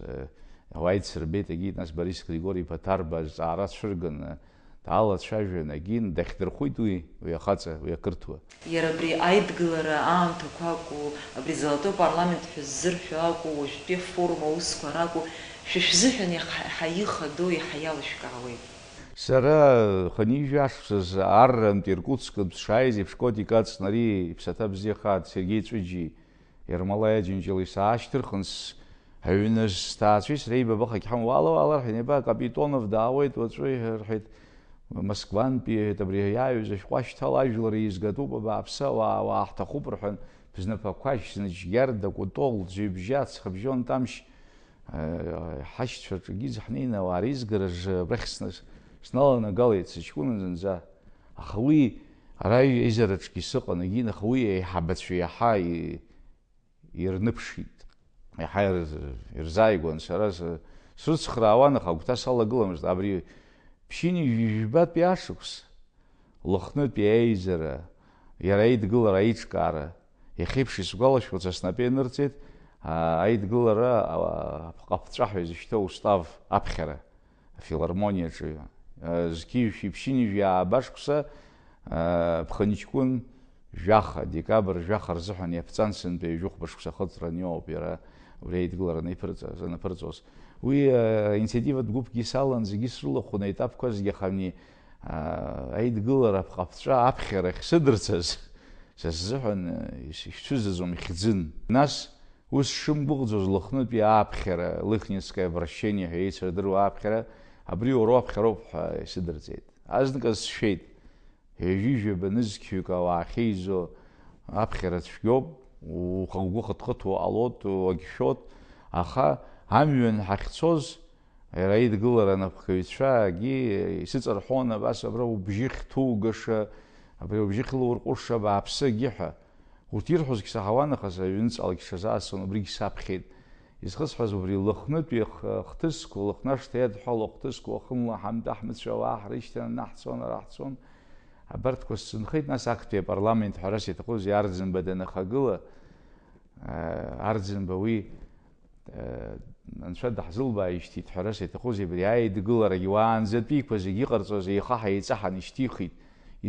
ауаа идсырбеит, егьит, нас Борис Григори-иԥа Ҭарба азҵаара цәырганы, даалацәажәан, егьин, дахьдырхәит уи, уи ахаҵа, уи ақырҭуа. Иара абри аидгылара аамҭақәа акәу, абри золотой парламент ҳәа ззырҳәо акәу, уажәтәи аформа аусқәа ракәу, шәа шәзыҳәан иаха-, иаҳа ихадоу, иаҳа иалышәкаауеи? Сара хынҩажәа ашықәсазы аррантә Иркутскынтә сшааиз еиԥш, котик аҵан ари иԥсаҭа бзиахааит, Сергеи Ҵәыџьи Ермолаи Аџьынџьали саашьҭырхын, с-, аҩны сҭаацәеи сареи еибабахагь ҳамоуп, уаала, уаала, рҳәеит, неба Капитонов даауеит уаҵәы, рҳәеит, Москвантәи, иҳәеит, абри иааҩыз ашәҟәы ашьҭала, ажәлар еизгатәуп, абааԥсы, ауаа, ауаа ҳҭахуп, рҳәан, бзнапақәа шьны, џьгьарда, кәтол, ӡҩыбжьа, ҵхыбжьон тамшь, э, ҳашьцәа рҿы егьиз ҳнеины ауаа реизгараҿы абрахь сна-, сналанагалеит, сыҷкәынан зынӡа. Аха уи ара аизараҿгьы сыҟан, егьин, аха уи аиҳабацәа иаҳа и-, ирныԥшит. Иаҳа ирз-, ирзааигәан, сара с-, срыцхраауан, аха агәҭа салагыламызт. Абри ԥшьынҩажәи жәбатәи ашықәс, Лыхнытәи аизара, иара аидгылара аиҿкаара, иахьеиԥш исгәалашәоит, са снапы ианырҵеит, а, аидгылара, а, апҟаԥҵәа ҳәа изышьҭоу устав аԥхьара, афилармониаҿы, а, зқьи жәшәи ԥшьынҩажәи ааба шықәса, а, ԥхынҷкәын жәаха, декабр жәаха рзыҳәан иаԥҵан, сынтәа ҩажәихәба шықәса ахыҵра аниоуп иара убри аидгылара анаԥырҵаз, анаԥырҵоз. Уи, а, аинициативатә гәыԥгьы салан, зегьы срылахәын, аетапқәа зегьы, аха ани, аа, аидгылара апҟаԥҵәа аԥхьара ахьсыдырцаз, са сзыҳәан, э, ис-, ишәцәыӡӡом, ихьӡын. Нас, ус шымгәыӷӡоз, Лыхнытәи аԥхьара, Лыхнинское обращение ҳәа еицырдыруа аԥхьара, абри уара уаԥхьароуп ҳәа исыдырҵеит. Азныказ сшәеит, ҩажәи жәаба нызқьҩык ауаа ахьеизо аԥхьара цәгьоуп, ухы-, угәы хыҭхыҭуа ҟалоит, уагьшәоит, аха амҩан ҳахьцоз, Иара идгылара анапхгаҩцәагьы исыҵарҳәон, абас абра убжьы хьҭугаша, абри убжьы хьлаурҟәыша, абааԥсыгьы ҳәа. Урҭ ирҳәозгь саҳауан, аха сыҩныҵҟалгь сҽазаасон, убригь саԥхьеит. Изхысҳәаз убри Лыхнытәи х-, хҭысқәа, Лыхнашҭа иадҳәало ахҭысқәа, уахынла ҳамтәа ҳмыцәа ауаа ҳрышьҭан, ана ҳцон, ара ҳцон. Абарҭқәа сзынхеит, нас актәи апарламент ҳәарас иаҭахузеи Арӡынба данахагыла, э, Арӡынба уи Анцәа даҳзылбааижьҭеи ҳәарас иаҭахузеи, абри аидгыларагьы уаанӡатәиқәа зегьы иҟарҵоз еихаҳа-еиҵаҳан ишьҭихит,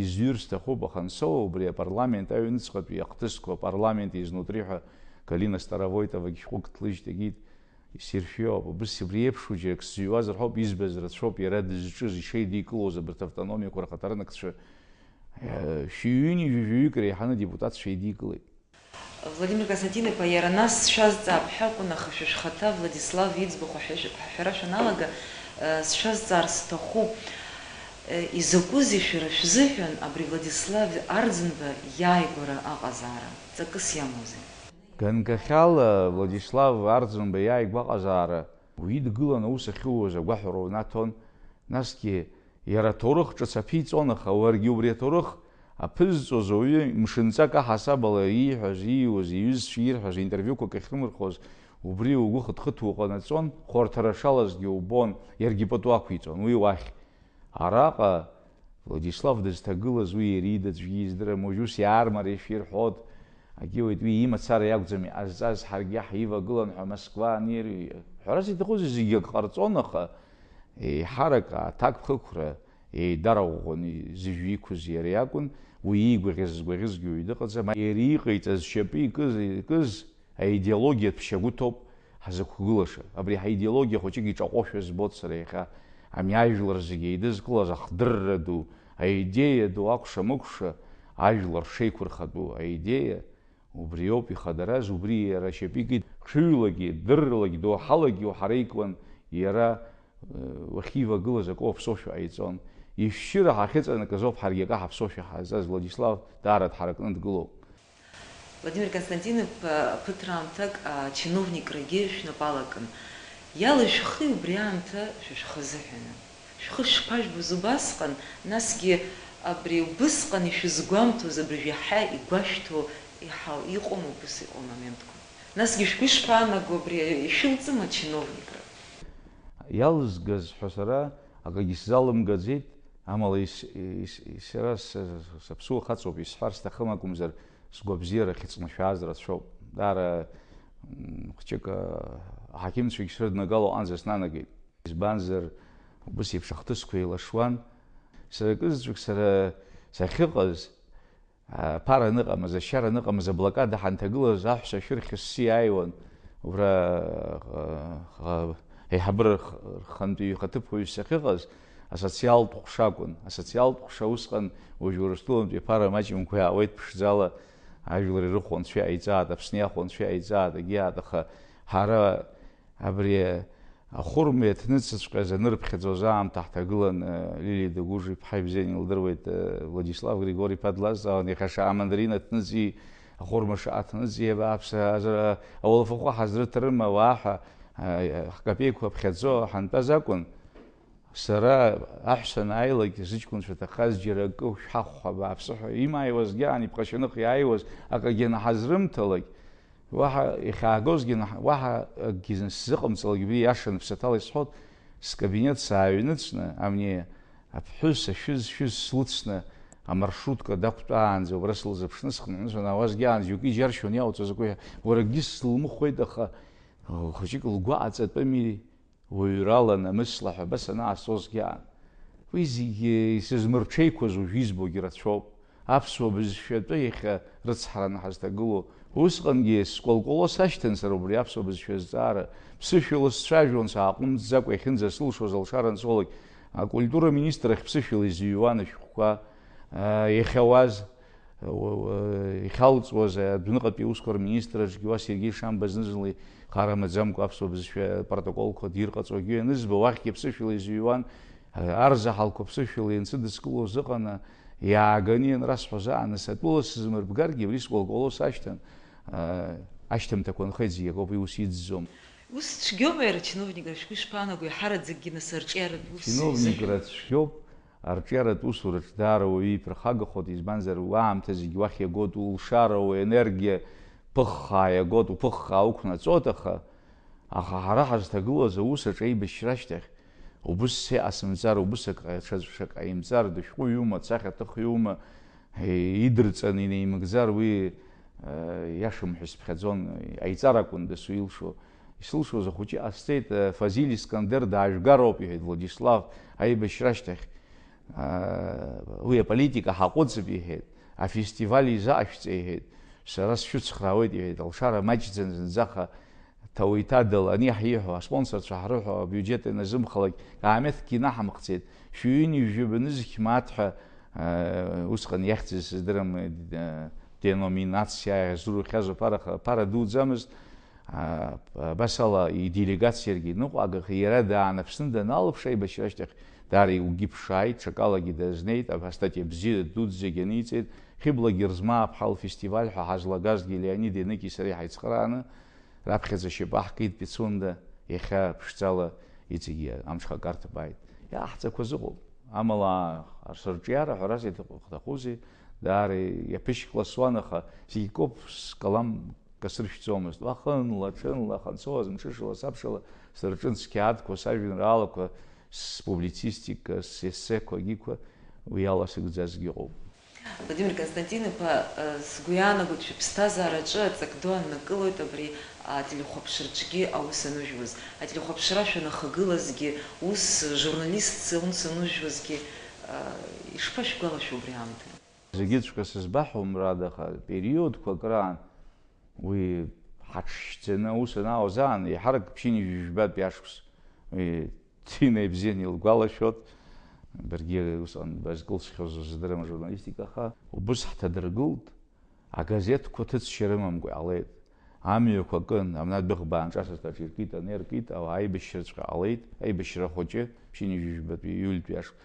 изҩыр сҭахуп, аха ансоу убри апарламент аҩныҵҟатәи ахҭысқәа, апарламент изнутри ҳәа Галина Старовойтовагь шәҟәык ҭлыжьт, егьит, исиршәиоуп, убыс абри еиԥшу џьарак сзыҩуазар ҳәоуп, избаз рацәоуп иара дызҿыз, ишеидикылоз абарҭ автономиақәа рхаҭарнакцәа, э, шәи ҩынҩажәи жәаҩык реиҳаны адепутатцәа еидикылеит. Владимир Константин-иԥа, иара нас сшәазҵаап ҳәа акәын, аха шәа шәхаҭа Владислав иӡбахә аҳәашәа-, аҳәара шәаналага, э, сшәазҵаар сҭахуп, э, изакәызеи шәара шәзыҳәан абри Владислав Арӡынба иааигәара аҟазаара? Ҵакыс иамоузеи? Ганкахьала Владислав Арӡынба иааигәа аҟазаара уидгылан аус ахьууаз агәаҳәара унаҭон, насгьы Иара аҭоурых ҿыц аԥиҵон, аха уаргьы убри аҭоурых аԥызҵоз ауаҩы мшынҵак аҳасабала ииҳәаз, ииуаз, иҩызцәа ирҳәаз, интервиуқәак ахьрымырхуаз, убри угәы хыҭхыҭуа уҟанаҵон, хәарҭара шалазгьы убон, иаргьы пату ақәиҵон уи уахь. Араҟа Владислав дызҭагылаз уи иара ида аӡәгьы издырам, уажә ус иаармариашәа ирҳәоит, Агьиуеит, уи имацара иакәӡам иҟазҵаз, ҳаргьы ҳивагылан ҳәа Москва анеир-, ҳәарас иҭахузеи, зегьы ак ҟарҵон, аха еиҳарак аҭакԥхықәра, еидара ӷәӷәаны зыжәҩа иқәыз иара иакәын, уи иигәаӷьыз згәаӷьызгьы уаҩ дыҟаӡам, иара иҟаиҵаз шьапы икыз, икыз аидеологиатә шьагәыҭоуп ҳзықәгылаша. Абри ҳаидеологиа хәыҷык иҿаҟәошәа збоит сара иахьа, ами ажәлар зегьы еидызкылаз ахдырра ду, аидеиа ду, акәша-мыкәша, ажәлар шеиқәырхатәу аидеиа, убриоуп ихадараз, убри иара ашьапы икит, хшыҩлагьы, дырралагьы, доуҳалагьы уҳареикуан, иара, э, уахьивагылаз акы уаԥсоушәа ҟаиҵон. Ишәшьыра ҳахьыҵанакыз ауп ҳаргьы акы ҳаԥсоушәа ҳазҵаз. Владислав даара дҳаракны дгылоуп. Владимир Константинов, ԥыҭраамҭак ачиновникрагьы шәнапы алакын. Иалаз шәхи убри аамҭа шәа шәхы азыҳәаны. Шәхы шԥажәбоз убасҟан, насгьы абри убысҟан ишәызгәамҭоз, абыржә иаҳа игәашәҭо, иаҳа иҟоума убыс иҟоу моментқәа? Насгьы шәгәы ишԥаанаго, абри ишәылҵыма ачиновникра? Иалызгаз ҳәа сара акагьы сзалымгаӡеит, амала ис-, ис-, ис-, сара с-, саԥсуа хаҵоуп, исҳәар сҭахым акәымзар, сгәабзиара хьыҵны шәааз рацәоуп. Даара, м, хәҷык, а, аҳақьымцәагь срыднагало аҟынӡа снанагеит. Избанзар, убыс еиԥш ахҭысқәа еилашуан. Сара акызаҵәык сара сахьыҟаз, а, ԥара аныҟамыз, ашьара аныҟамыз, аблокада ҳанҭагылаз, аҳәса ашәырхь сиааиуан, убра, а, а, еиҳабыра рх-, рхантәаҩы ихаҭыԥуаҩыс сахьыҟаз, асоциалтә ҟәша акәын. Асоциалтә ҟәша усҟан уажә Урыстәылантәи аԥара маҷымкәа иаауеит ԥшӡала, ажәлар ирыхәо анцәа иҟаиҵааит, Аԥсны иахәо анцәа иҟаиҵааит, агьааит, аха ҳара абри ахәырма иаҭныҵыҵәҟьаз анырԥхьаӡоз аамҭа ҳҭагылан, э, Лилиа Дагәыжә-иԥҳа ибзианы илдыруеит, э, Владислав Григори-иԥа длазҵаауан, иахьа шаҟа амандарина ҭныҵи, ахәырма шаҟа ҭныҵи, абааԥсы, азра-, ауалафахәы ҳазрыҭарым, ауаа ҳәа, э, ҳкапеиқәа ԥхьаӡо ҳантәаз акәын. Сара аҳәса анааилак, зыҷкәынцәа ҭахаз џьара акы шәҳахәха, абааԥсы ҳәа имааиуазгьы аан иԥҟашьаных иааиуаз акагьы анҳазрымҭалак, уаҳа ихьаагозгьы наҳ-, уаҳа акгьы сзыҟамҵалак, убри иашаны ԥсаҭала исҳәот, скабинет сааҩныҵны, амни аԥҳәыс ашәыз-шәыз слыцны, амаршрутка дақәтәаанӡа убра сылзыԥшны схынҳәны санаауазгьы аан џьоукы иџьаршьон иауҵаз акәу, уара акгьы сылмыхәеит, аха хәыҷык лгәы аҵатәыми. Уаҩрала намысла ҳәа абас анаасҵозгьы аан. Уи зегьы исызмырҽеиқәаз уажә избогьы рацәоуп. Аԥсуа бызшәатәы иахьа рыцҳараны ҳазҭагылоу. Усҟангьы скәалкәало сашьҭан сара убри аԥсуа бызшәа азҵаара. Ԥсышәала сцәажәон сааҟәымҵӡакәа иахьынӡасылшоз алшара анцолак. Акультура министр ахь ԥсышәала изыҩуан ашәҟәқәа, аа, иахьауаз. Ихьалҵуаз адәныҟатәи аусқәа рминистр аҿгьы уа Сергеи Шамба зны-зынла ихара маӡамкәа аԥсуа бызшәа апротоколқәа дирҟаҵогьы ианызба, уахьгьы аԥсышәала изыҩуан, арзаҳалқәа ԥсышәала ианцыдыскылоз ыҟаны, иааганы ианрасҳәоз ааныс атәыла сызмырбгаргьы, абри скәалкәало сашьҭан, ашьҭамҭақәа нхеит зегь акоуп, уи ус иӡӡом. Ус цәгьоума иара ачиновникра шәгәы ишԥаанаго, иаҳараӡакгьы нас арҿиаратә ус изыҳәан? Ачиновникра цәгьоуп. Арҿиаратә усураҿ даара уаҩы иԥырхагахоит, избанзар, уаамҭа зегь уахь иагоит, улшара, уенергиа ԥыххаа иагоит, уԥыххаа уқәнаҵоит, аха, аха ҳара ҳазҭагылаз аус аҿы аибашьра ашьҭахь, убыс сеиҟасымҵар, убыс ак ҽаӡә шак ҟаимҵар, дышәҟәыҩҩума, дсахьаҭыхҩума, идырҵан инеимыгӡар, уи, э, иашам ҳәа сыԥхьаӡон, аиҵар акәын дасу илшо. Исылшоз ахәыҷы ҟасҵеит, э, Фазиль Искандер даажәгароуп, иҳәеит Владислав, аибашьра ашьҭахь. Уи аполитика ҳаҟәыҵып, иҳәеит, афестиваль изаашәҵа, иҳәеит, сара сшәыцхраауеит, иҳәеит, алшара маҷӡан зынӡаха ҭауеиҭадала, ани ҳиҳәо, аспонсорцәа ҳрыҳәо, абиуџьет ианазымхалак, каамеҭкгьы инаҳамхӡеит, шәҩынҩажәи жәаба нызқь мааҭ ҳәа, усҟан иахьӡыз сыздырам, деноминациа иазурухьазу ԥара, ԥара дуӡамызт, Абас ала, иделегациа иаргьы ныҟәагаха, иара даан Аԥсны даналԥш, аибашьра ашьҭахь даара игәгьы ԥшааит, ҽакалагьы дазнеит, астатиа бзиа дуӡӡагьы аниҵеит, Хьыбла Герзмааԥҳа лфестиваль ҳәа ҳазлагазгьы Леонид Еныкьи сареи ҳаицхырааны, раԥхьаӡа ашьапы аҳкит Пицунда, иахьа ԥшӡала иҵегьы амҽхакарҭа бааит. Иааҳҵақәаз ыҟоуп. Амала, сырҿиара ҳәарас иаҭахузеи, даара иаԥышькласуан, аха зегь коуп, скалам касыршәӡомызт. Уахынла, ҽынла, аханцоаз, мҽышала, сабшала сырҿын сқьаадқәа, сажәеинраалақәа, спублицистика, сессеқәа, агьиқәа уи ала сыгӡазгьы ыҟоуп. Владимир Константин-иԥа, сгәы иаанагоит, шәыԥсҭазаараҿы аҵак ду аннакылоит абри ателехәаԥшраҿгьы аус анужәуаз. Ателехәаԥшра шәанахагылазгьы, ус журналистс аус анужәуазгьы, ишԥашәгәалашәо убри аамҭа? Зегьыҵәҟьа сызбаҳәом, мрад, аха периодқәак раан уи ҳаҽшьӡаны аус анаауаз аан, еиҳарак ԥшьынҩажәи жәбатәи ашықәс, уи Ҭина ибзианы илгәалашәоит, баргьы усҟан базкылсхьоу здырам ажурналистика, аха убыс ҳҭадыргылт, агазеҭқәа ҭыҵшьа рымамкәа иҟалеит. Амҩақәа кын, абна адәыӷба аанҿасырҭаҿ иркит, аныркит, ауаа аибашьраҵәҟьа ҟалеит, аибашьра хәыҷы, ԥшьынҩажәи жәбатәи июльтәи ашықәс.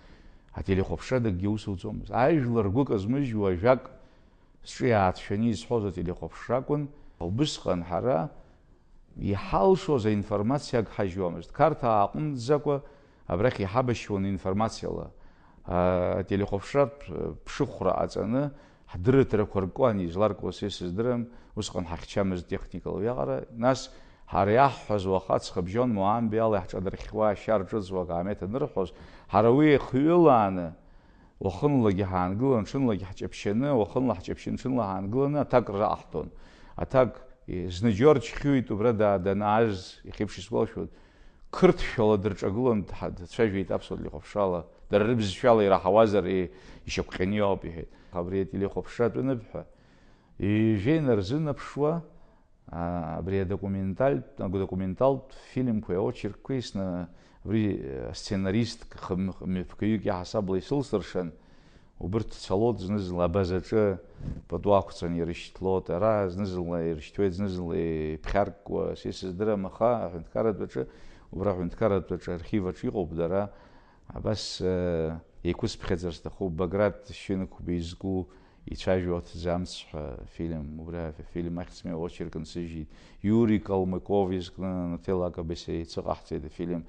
Ателехәаԥшрадагьы ус уӡомызт. Ажәлар гәы казмыжьуа ажәак зҿы иааҭшәаны изҳәоз ателехәаԥшра акәын. Убысҟан ҳара иҳалшоз аинформациа агҳажьуамызт. Қарҭаа аҟынӡакәа абрахь иҳабашьуан информациала. Ателехәаԥшратә ԥшыхәра ҟаҵаны, ҳдырраҭарақәа ркуан, изларкуа са исыздырам, усҟан ҳахьчамызт техникала уиаҟара. Нас ҳара иаҳҳәаз уаха ҵхыбжьон Моамбеи ала иаҳҿадырхьуа ашьа рҿыҵуа акаамеҭ анырҳәоз, ҳара уи еихҩылааны, уахынлагьы ҳаангылан, ҽынлагьы ҳҷаԥшьаны, уахынла ҳҷаԥшьаны, ҽынла ҳаангыланы аҭак раҟаҳҵон. Аҭак, е, зны Џьорџь Хьуит убра да-, данааз, иахьеиԥш исгәалашәоит, қырҭшәала дырҿагылан, дҳа-, дцәажәеит аԥсуа телехәаԥшрала, дара рыбзшәала ираҳауазар, е, ишьақәҟьаны иоуп, иҳәеит. Абри ателехәаԥшра атәы аныбҳәа, ижәеинарзынаԥшуа, аа, абри адокументальтә, адокументалтә фильмқәеи аочеркқәеи сны, абри, э, асценаристк хы-, мҩаԥгаҩык иаҳасабала исылсыршан, убырҭ цалоит зны-зынла абазаҿы пату ақәҵаны ирышьҭлоит, ара зны-зынла ирышьҭуеит, зны-зынла иԥхьаркуа, са исыздырам, аха аҳәынҭқарратә аҿы, убра аҳәынҭқарратә аҿы архив аҿы иҟоуп дара, абас, э, еиқәысԥхьаӡар сҭахуп, Баграт Шьынқәба изку, Ицәажәо аҭӡамц ҳәа фильм, убри афильм ахьӡ-мҩа очерк нсыжьит. Иури Калмыков изкны Нателла Акабеса еицыҟаҳҵеит афильм.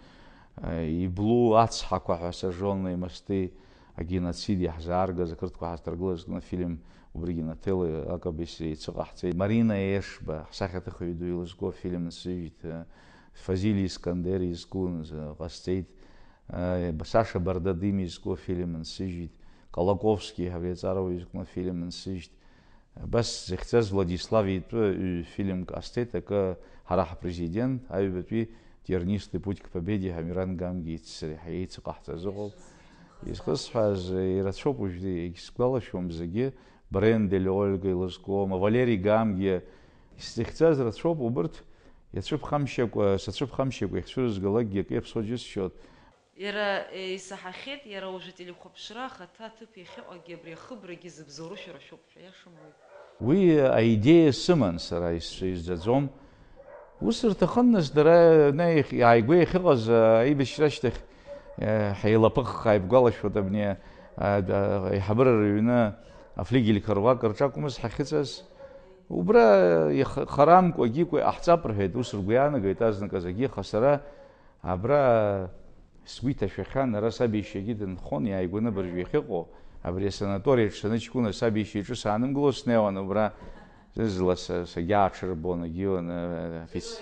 Иблу ацҳақәа ҳәа сажжённые мосты, агеноцид иаҳзааргаз ақырҭқәа ҳазҭаргылаз зкны афильм, убригьы Нателла Акабеса еицыҟаҳҵеит. Марина Ешба, ҳсахьаҭыхҩы ду илызку афильм нсыжьит. Фазиль Искандер изку ҟасҵеит. Саша Бардадим изку афильм нсыжьит, Колаковски, абри аҵарауаҩ изкны афильм нсыжьит. Абас зыхьӡаз Владислав итәы ҩ-фильмк ҟасҵеит, акы ҳара ҳпрезидент, аҩбатәи Тернистый путь к победе ҳәа Миран Гамгиа сареи ҳареи еицыҟаҳҵаз ыҟоуп. Изхысҳәааз ирацәоуп уажәы, егьсгәалашәом зегьы, Брендель Ольга илызкуоума, Валери Гамгиа, изыхьӡаз рацәоуп, убырҭ иацәыԥхамшьакәа, сацәыԥхамшьакәа иахьцәырызгалакгьы акы иаԥсуа џьысшьоит. Иара, е, исаҳахьеит, иара уажәы ателехәаԥшра ахаҭа аҭыԥ иахьыҟагьы абри ахыбрагьы зыбзоуру шәара шәоуп ҳәа, иашам уи? Уи аидеиа сыман сара, исзаӡом. Ус рҭахын, нас, дара, не, иааигәа иахьыҟаз, а, аибашьра ашьҭахь, е, ҳеилаԥыххаа ибгәалашәоит абни, а, а, аиҳабыра рыҩны афлигельқәа руак рҿы акәмыз ҳахьыҵаз. Убра ихы-, харамкәагьы кәеи ҟаҳҵап рҳәеит, ус ргәы иаанагеит азныказ, аха сара Абра сгәы иҭашәахьан, ара саб иашьагьы дынхон, иааигәаны абыржәы иахьыҟоу, абри асанаториаҿ саныҷкәына саб иашьа иҿы саанымгыло снеиуан, убра зны-зынла са-, сагьааҽырбон, егьиуан, э, афиц-,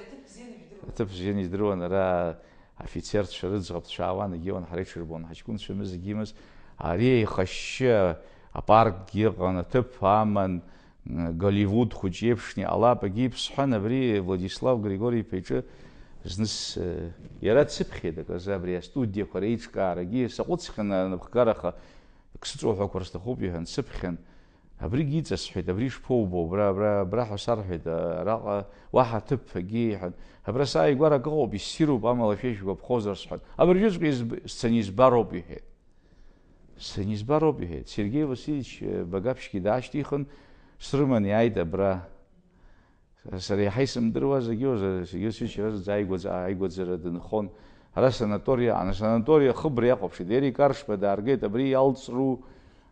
аҭыԥ бзианы ижәдыруан, ара афицерцәа рыӡӷабцәа аауан, егьиуан, ҳара иҽырбон, ҳаҷкәынцәамыз, егьимыз, ари еихашьшьы апаркгьы ыҟан, аҭыԥ аман, Голливуд хәыҷ иеиԥшны иҟалап, егьи иԥсҳәан, абри Владислав Григори-иԥа иҿы зны с-, иара дсыԥхьеит аказы, абри астудиақәа реиҿкаарагьы саҟәыҵхьан, анапхгараха, ак сыҵоуҳәақәар сҭахуп, иҳәан, дсыԥхьан. Абригьы иҵасҳәеит, абри ишԥоубо, абра, абра, абра ҳәа сарҳәеит, араҟа уаҳа ҭыԥ акгьы, иҳәан. Абра сааигәара акы ыҟоуп, иссируп, амала шәа ишәгәаԥхозар, сҳәан. Абыржәыҵәҟьа изб-, сцаны избароуп, иҳәеит. Санизбароуп, иҳәеит. Сергеи Васильевич, э, Багаԥшьгьы даашьҭихын, срыман иааит абра. Сара иаҳа исымдыруа зегьы, Сергеи Васильевич иаразнӡа ааигәаӡа-, ааигәаӡара дынхон. Ара санаториа, ана-, санаториа ахыбра иахәаԥшит. Ери Каршба дааргеит, абри иалҵру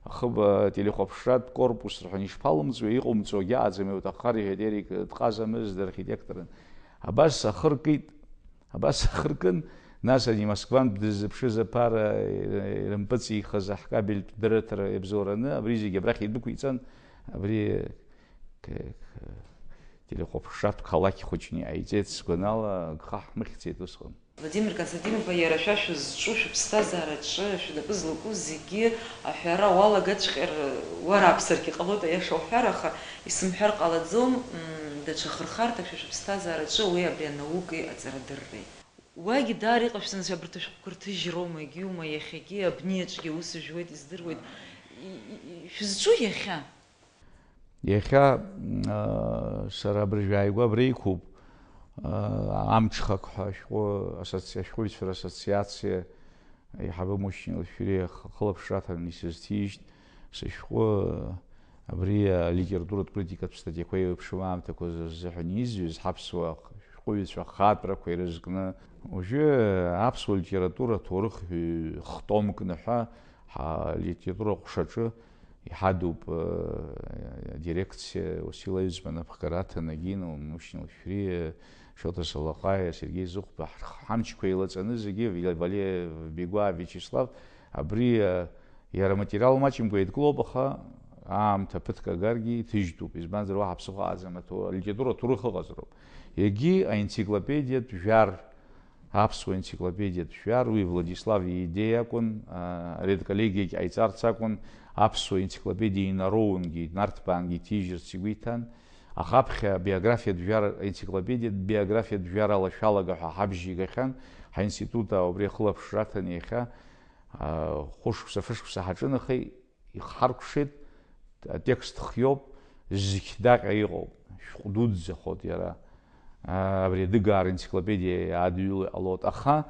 ахыб-, ателехәаԥшратә корпус рҳәан, ишԥалымҵуеи, иҟоумҵо агьааӡам, иуҭаххар, иҳәеит Ерик, дҟазамызт, архитекторын. Абас ахы ркит. Абас ахы ркын, нас ани Москвантә дыззыԥшыз аԥара ирымпыҵихыз аҳкабельтә дырраҭара иабзоураны, абри зегьы абрахь идәықәиҵан, абри к-, к-, Телехәаԥшратә қалақь хәыҷны иҟаиҵеит, сгәанала, гха ҳмыхьӡеит усҟан. Владимир Константин-иԥа, иара шәа шәызҿу, шәыԥсҭазаараҿы шәнапы злаку зегьы аҳәара уалагаҵәҟьар уа ракәзаргьы ҟалоит, аиаша уҳәар, аха исымҳәар ҟалаӡом, м, даҽа хырхарҭак шәа шәыԥсҭазаараҿы уи абри анаукеи аҵарадырреи. Уагьы даара иҟашәҵан, абарҭ ашәҟәқәа рҭыжьроума, егьиума, иахьагьы абниаҿгьы аус жәуеит, издыруеит. И, и, и, шәызҿу иахьа? Иахьа, аа, сара абыржәы ааигәа абра иқәуп, аа, амҽхак ҳәа ашәҟәы асоци-, ашәҟәыҩҩцәа рассоциациа аиҳабы Мушьни Лашәриа х-, хылаԥшра аҭаны исызҭижьт, сышәҟәы абри алитературатә критикатә статиақәа еиуеиԥшым аамҭақәа рзыҳәан изҩыз ҳаԥсуа шәҟәыҩҩцәа ахатәрақәа ирызкны, уажәы аԥсуа литература аҭоурых ҩ-, хтомкны ҳәа ҳалитература ҟәшаҿы иҳадуп, э, адирекциа Уасил Аҩӡба напхгара аҭанакит, Мушьни Лашәриа, Шоҭа Салаҟаиа, Сергеи Зыхәба, ҳамчқәа еилаҵаны зегьы, Вале-, Вале Бигәаа, Виачеслав, абри, э, иара аматериал маҷымкәа еидкылоуп, аха аамҭа ԥыҭк агаргьы иҭыжьтәуп, избанзар, уаҳа ԥсыхәа аӡам, аҭо-, алитература аҭоурых ыҟазароуп. Егьи аенциклопедиатә жәар, аԥсуа енциклопедиатә жәар, уи Владислав иидеиа акәын, а, редколлегиагь ҟаиҵарц акәын, аԥсуа енциклопедиа инароунгьы, инарҭбаангьы иҭижьырц игәы иҭан, аха аԥхьа абиографиатә жәар, аенциклопедиатә биографиатә жәар алашәалага ҳәа ҳабжьигахьан, ҳаинститут убри ахылаԥшра аҭан иахьа, а, хәышықәса, фышықәса ҳаҿынахеит, ихҳаркәшеит, атекст хиоуп, зқьдаҟьа иҟоуп, шәҟә дуӡӡахоит иара. Абри адыгаа ренциклопедиа адҩыла иҟалоит, аха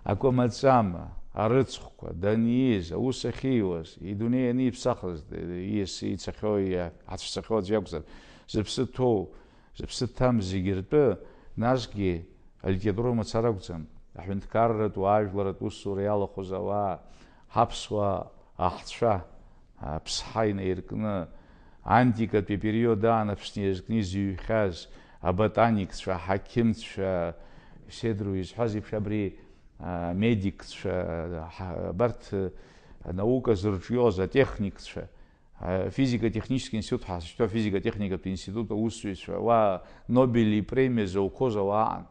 акәамаҵама, арыцхәқәа даниз, аус ахьиуаз, идунеи аниԥсахыз, ииас ицахьоу, иацәцахьоу аӡә иакәзар, зыԥсы ҭоу, зыԥсы ҭам зегьы ртәы, насгьы алитература мацара акәӡам, аҳәынҭқарратә, уаажәларратә усура иалахәыз ауаа, ҳаԥсуаа аҳцәа, аԥсҳа инаиркны, антикатәи апериод аан Аԥсны иазкны изыҩхьаз аботаникцәа, аҳақьымцәа, седру изҳәаз еиԥш абри, а, амедикцәа, ҳа-, абарҭ, а, анаука зырҿиоз атехникцәа, а, физико-технический институт, ҳазшьҭоу афизико-техникатә институт аусзуҩцәа, уа Нобели премиа зауқәоз ауаа аан.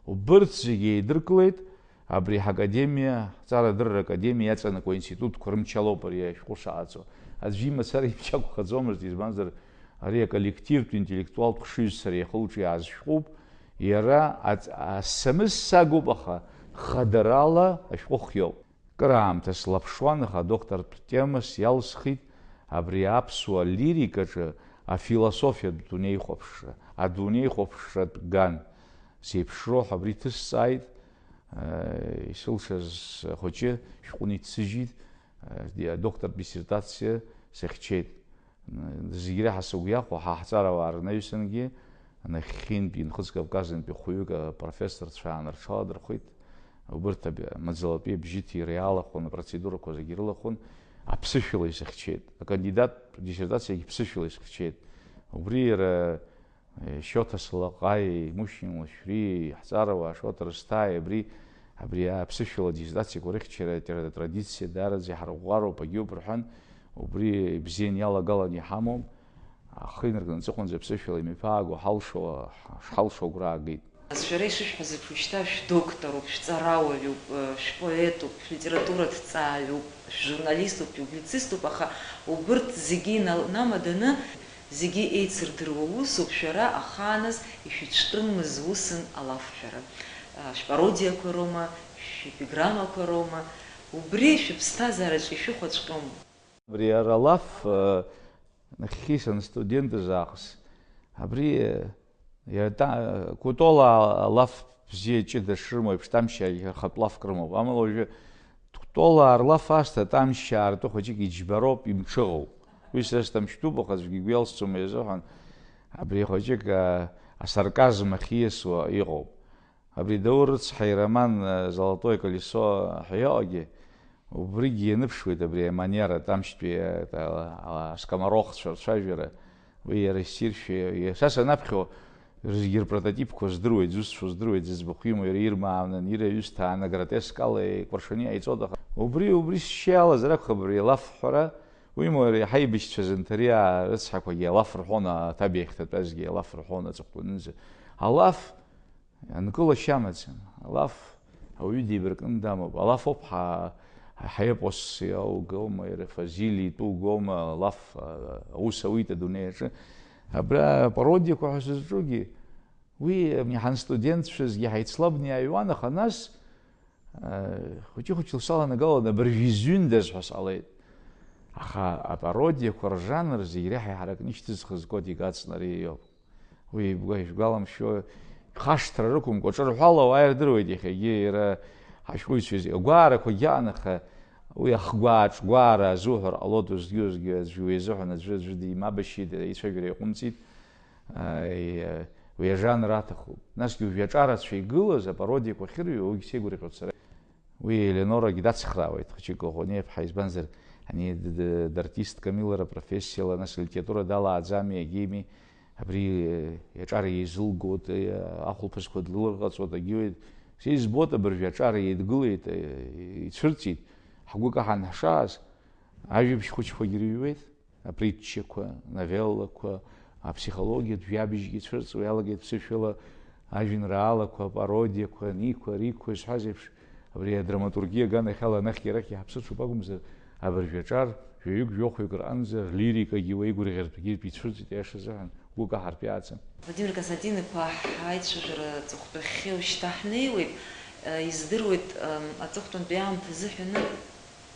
Убырҭ зегьы еидыркылеит, абри ҳакадемиа, ҳҵарадырра академиа иаҵанакуа институтқәа рымч алоуп ари ашәҟәы шаҟаҵо. Аӡәы имацара имч акәхаӡомызт, избанзар, ари аколлективтә интеллектуалтә хшыҩзцара иахылҿиааз шәҟәуп, иара аҵ-, асамыс сагуп, аха хадарала ашәҟәы хиоуп. Кыраамҭа слаԥшуан, аха адоктортә темас иалсхит абри аԥсуа лирикаҿы афилософиатә дунеихәаԥшра, адунеихәаԥшратә ган. Сеиԥшроу ҳәа абри ҭысҵааит, э, исылшаз ахәыҷы шәҟәны иццыжьит, э, адоктортә диссертациа сыхьчеит. Зегь реиҳа сыгәы иахәо, ҳа ҳҵарауаа рнаҩсангьы, нахьхьынтәи, Нхыҵ Кавказынтәи хәҩык апрофессорцәа аанырҽаладырхәит. Убырҭ аб-, маӡалатәи абжьыҭира иалахәын, апроцедурақәа зегьы ирылахәын, аԥсышәала исыхьчеит. Акандидаттә диссертациагьы ԥсышәала исыхьчеит. Убри иара Шьоҭа Салаҟаиеи, Мушьни Лашәриеи, ҳҵарауаа Шоҭа Рысҭааи абри, абри аԥсышәала диссертациақәа рыхьчара атра-, атрадициа даараӡа иҳарӷәӷәароуп, агьоуп рҳәан, убри ибзиан иалагаланы иҳамоуп. Ахы инаркны аҵыхәанӡа аԥсышәала имҩаԥааго ҳалшо, ҳа-, шҳалшо агәра аагеит. Шәара ишышәҳәаз еиԥш, уажәшьҭа шәдоктороуп, шәҵарауаҩуп, шәпоетуп, шәлитератураҭҵааҩуп, шәжурналиступ, шәпублициступ, аха убырҭ зегьы инал-, инамаданы, зегьы еицырдыруа усуп, шәара ахааназ ишәыцәтәымыз усын алафҳәара. Шәпародиақәа роума, шәепиграммақәа роума, убри шәыԥсҭазаараҿ ишәыхәаҵәҟьома? Абри ара алаф, э, нахьхьи санстудентыз аахыс, абри, э, иара та-, Кәтола алаф бзиа ҷыда шрымоу еиԥш, Тамшьа рхатә лафк рымоуп. Амала уажәы Кәтолаа рлаф аасҭа Тамшьаа ртәы хәыҷык иџьбароуп, имҽыӷоуп. Уи сара сҭамшьтәуп, аха аӡәгьы игәы иалсӡом иазыҳәан, абри хәыҷык, а, асарказм ахь ииасуа иҟоуп. Абри Даур рыцҳа ироман, э, Золотое колесо ҳәа иҟагьы, убригьы ианыԥшуеит абри аманиара, Тамшьтәи, э, а, аскоморохцәа рцәажәара, уи иара иссиршәа, иа-, са санаԥхьо, зегьы рпрототипқәа здыруеит, зусҭцәоу здыруеит, зыӡбахә имоу иара ирмаанан, ира иҩысҭаан, агротескала икәыршаны иҟаиҵоит, аха убри, убри сшьа иалазар акәхап, абри алафҳәара, Уимоу, иара иаҳа ибжьцәа зынҭариаа рыцҳақәагьы алаф рҳәон, аҭабиахь дтәазгьы алаф рҳәон аҵыхәтәанынӡа. Алаф анкылашьа амаӡам. Алаф ауаҩы деибаркны дамоуп. Алаф ауп ҳа-, ҳаепос иаугома, иара Фазиль итәы угома, алаф, а, аус ауит адунеи аҿы. Абра апародиақәа ҳәа сызҿугьы, уи абни ҳанстудентцәазгьы ҳаицлабны иааҩуан, аха нас, а, хәыҷы-хәыҷла саланагалон, абыржә изҩындаз ҳәа сҟалеит. Аха апародиақәа ржанр зегь реиҳа иҳаракны ишьҭызхыз Котик Ацнари иоуп. Уи ибгәа-, ишәгәаламшәо, хашҭра рықәымкәа, ҿырҳәала ауаа ирдыруеит иахьагьы, иара ҳашәҟәыҩҩцәа изы-, агәаарақәагьы аан, аха уи ахгәааҿгәаара азуҳәар ҟалоит, уеизгьы-уеизгьы аӡәы уи азыҳәан аӡәы, аӡәы димабашьит, ицәажәара иаҟәымҵит. Аи, уи ажанр аҭахуп. Насгьы уажәы аҿарацәа игылаз апародиақәа ахьырҩуа, уигь сеигәырӷьоит сара. Уи Елеонорагьы дацхраауеит, Хачик Коӷониаԥҳа, избанзар, ани д-, д-, дартистка Милара профессиала, нас литература далааӡами, агьими, абри, э, иаҿар еизылгоит, э, ахәылԥазқәа длылырҟаҵоит, агьиуеит. Са избоит абыржәы аҿар еидгылеит, э, ицәырҵит, ҳгәы каҳан ҳшааз, ажәабжь хәыҷқәагьы рыҩуеит. Апритчақәа, новеллақәа, аԥсихологиатә жәабжьгьы цәырҵуа иалагеит ԥсышәала, ажәеинраалақәа, апародиақәа, аниқәа, ариқәа, исҳәаз еиԥш, абри адраматургиа аганахьала анахьгьы арахьгьы ҳаԥсыҽуп акәымзар, абыржәы аҿар жәаҩык-жәохәҩык рҟынӡа рлирикагьы уеигәырӷьартәгьы ицәырҵит, аиаша азыҳәан, гәык аҳартә иааӡам. Владимир Константин-иԥа, ҳаицәажәара аҵыхәтәахьы ушьҭа ҳнеиуеит, издыруеит, аҵыхәтәантәи аамҭа азыҳәаны.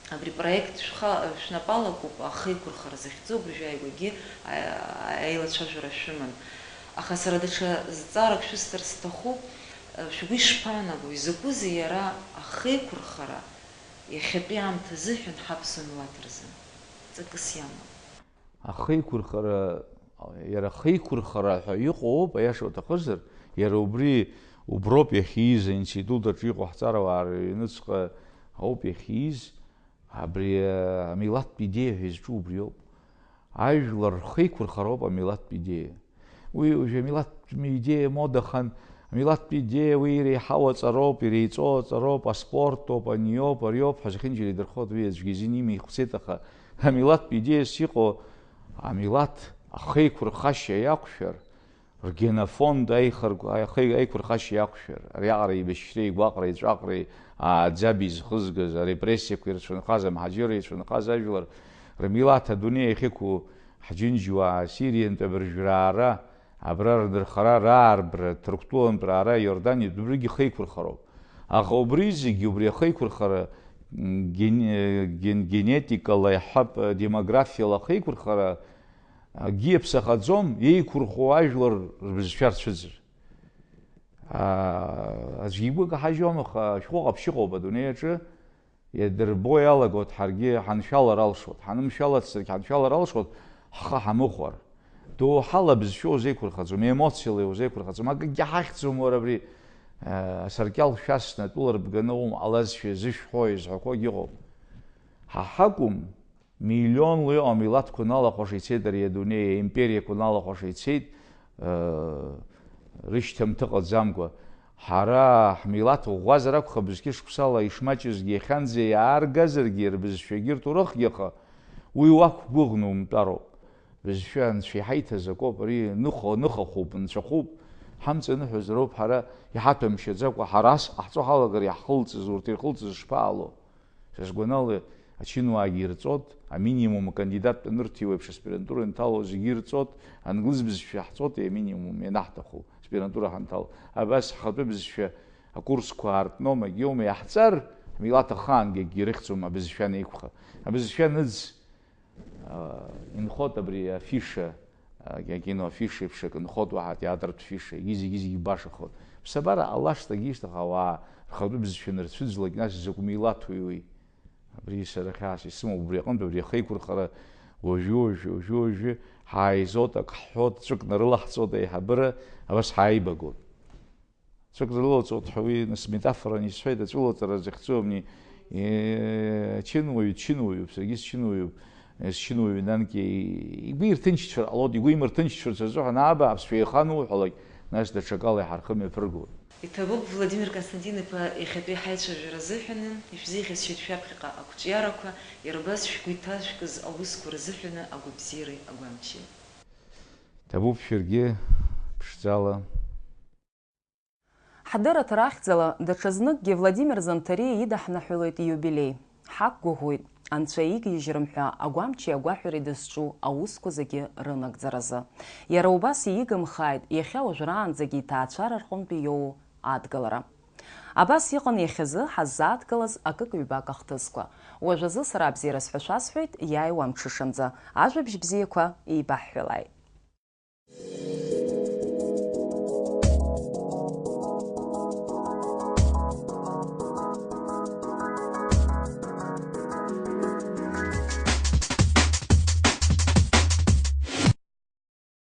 Абри апроект шәха-, шәнапала акәуп, ахеиқәырхара захьӡу, абыржәы ааигәагьы, а-, аилацәажәара шәыман. Аха сара даҽа зҵаарак шәысҭар сҭахуп, шәгәы ишԥаанаго, изакәызеи иара ахеиқәырхара иахьатәи аамҭа азыҳәан ҳаԥсуа милаҭ рзы? Ҵакыс иамоу. Ахеиқәырхара, иара ахеиқәырхара ҳәа иҟоу ауп, аиаша уҭахызар, иара убри, уброуп иахьиз, аинститут аҿы иҟоу ҳҵарауаа рыҩныҵҟа ауп иахьиз, абри, а, амилаҭтә идеиа ҳәа изҿу убри ауп. Ажәлар рхеиқәырхара ауп амилаҭтә идеиа. Уи уажәы амилаҭтә идеиа модахан, амилаҭтә идеиа уи иреиҳау аҵароуп, иреиҵоу аҵароуп, аспорт ауп, аниоуп, ариоуп ҳәа зехьынџьара идырхоит, уи аӡәгьы изин имихәцеит, аха амилаҭтә идеиас иҟоу амилаҭ ахеиқәырхашьа иақәшәар, ргенофонд аихырг-, аихеи-, аиқәырхашьа иақәшәар, ариаҟара еибашьреи, игәаҟреи, ҵәаҟреи, ааӡаби зхызгаз, арепрессиақәа ирцәынхаз, амҳаџьырра ицәынхаз ажәлар рмилаҭ адунеи ахьықәу, ҳџьынџьуаа, Сириантәи абыржәраара, абра рнырхара, раарбра, Ҭырқәтәылантә раара, Иорданиатә, убригьы хеиқәырхароуп. Аха убри зегьы, убри ахеиқәырхара, м, ген-, ген-, генетикала иаҳҳәап, демографиала ахеиқәырхара, акгьы иаԥсахаӡом, еиқәырхо ажәлар рбызшәа рцәыӡыр. Аа, аӡәгьы игәы каҳажьуам, аха шәҟәы ҟаԥшь ыҟоуп адунеи аҿы, иадырбо иалагоит, ҳаргьы ҳаншәалар алшоит, ҳанымшәалацзаргь ҳаншәалар алшоит, ҳхы ҳамыхәар. Доуҳала абызшәа узеиқәырхаӡом, емоциала иузеиқәырхаӡом, акгьы ҳахьӡом уара абри, аа, асаркьал шәасны атәыла рбганы уҟоума ҟалазшәа зышәҳәо, изҳәақәогь ыҟоуп. Ҳа ҳакәым, Миллионла иҟоу амилаҭқәа налахәаша ицеит ари адунеи, аимпериақәа налахәаша ицеит, э, рышьҭамҭа ҟаӡамкәа. Ҳара ҳмилаҭ ӷәӷәазар акәхап, зқьышықәсала ишмаҷызгьы, иахьанӡа иааргазаргьы, рбызшәагьы рҭоурыхгьы, аха уи уақәгәыӷны умтәароуп. Бызшәа анцәа иҳаиҭаз акоуп, ари ныхо-, ныхахәуп, нцәахәуп. Ҳамҵаныҳәазароуп ҳара иҳаҭәамшьаӡакәа, ҳара ас ҟаҳҵо ҳалагар иаҳхылҵыз, урҭ ирхылҵыз шԥаҟало? Са сгәанала, ачынуаагьы ирҵот, аминимум акандидаттә анырҭиуа еиԥш аспирантура анҭало зегьы ирҵот, англыз бызшәа ҳҵот, аминимум ианаҳҭаху аспирантура ҳанҭал. Абас ҳхатәы бызшәа акурсқәа аартноума, егьоума иаҳҵар, ҳмилаҭ ахаангьы акгьы ирыхьӡом абызшәа анеиқәха. Абызшәа аныӡ, а, инхот абри афиша, а, акино афиша еиԥш акы нхот уаҳа атеатртә фиша, егьи зегьы-зегьы башахот. Ԥсабара ҟалашт, агьишт, аха ауаа рхатәы бызшәа анырцәыӡлак, нас закә милаҭуи уи? Абри сара хьаас исымоуп, убри аҟынтә абри ахеиқәырхара уажәы-уажәы, уажәы-уажәы ҳааизот, ак ҳҳәот, ҵәык нарылаҳҵот аиҳабыра, абас ҳааибагот. Ҵәык рылоуҵоит ҳәа уи, нас, метафоран исҳәеит, аҵәылаҵара захьӡу амни, е, чынуаҩ, чынуаҩуп, саргьы счынуаҩуп, е, счынуаҩ нанки, игәы ирҭынчцәар ҟалоит, игәы имырҭынчцәарц азыҳәан, аба, аԥсшәа еихану уҳәалак, нас даҽакала иҳархымҩаԥыргоит. Иҭабуп, Владимир Константин-иԥа, иахьатәи ҳаицәажәара азыҳәаны, ишәзеиӷьасшьоит шәаԥхьаҟа ақәҿиарақәа, иара убас шәгәы иҭазкыз аусқәа рзыҳәаны агәабзиареи агәамчи. Ҭабуп шәаргьы ԥшӡала. Ҳдырраҭара ахьӡала даҽазныкгьы Владимир Занҭариа идаҳныҳәалоит ииубилеи. Ҳақәгәыӷуеит, Анцәа игьежьрым ҳәа агәамчи агәаҳәареи дызҿу аусқәа зегьы рынагӡаразы. Иара убас иигымхааит иахьа уажәраанӡагьы иҭаацәара рҟынтәи иоуа адгылара. Абас иҟан иахьазы ҳаззааҭгылаз акык-ҩбак ахҭысқәа. Уажәазы сара абзиара сҳәашәа сҳәоит, иааиуа амҽышанӡа. Ажәабжь бзиақәа еибаҳҳәалааит.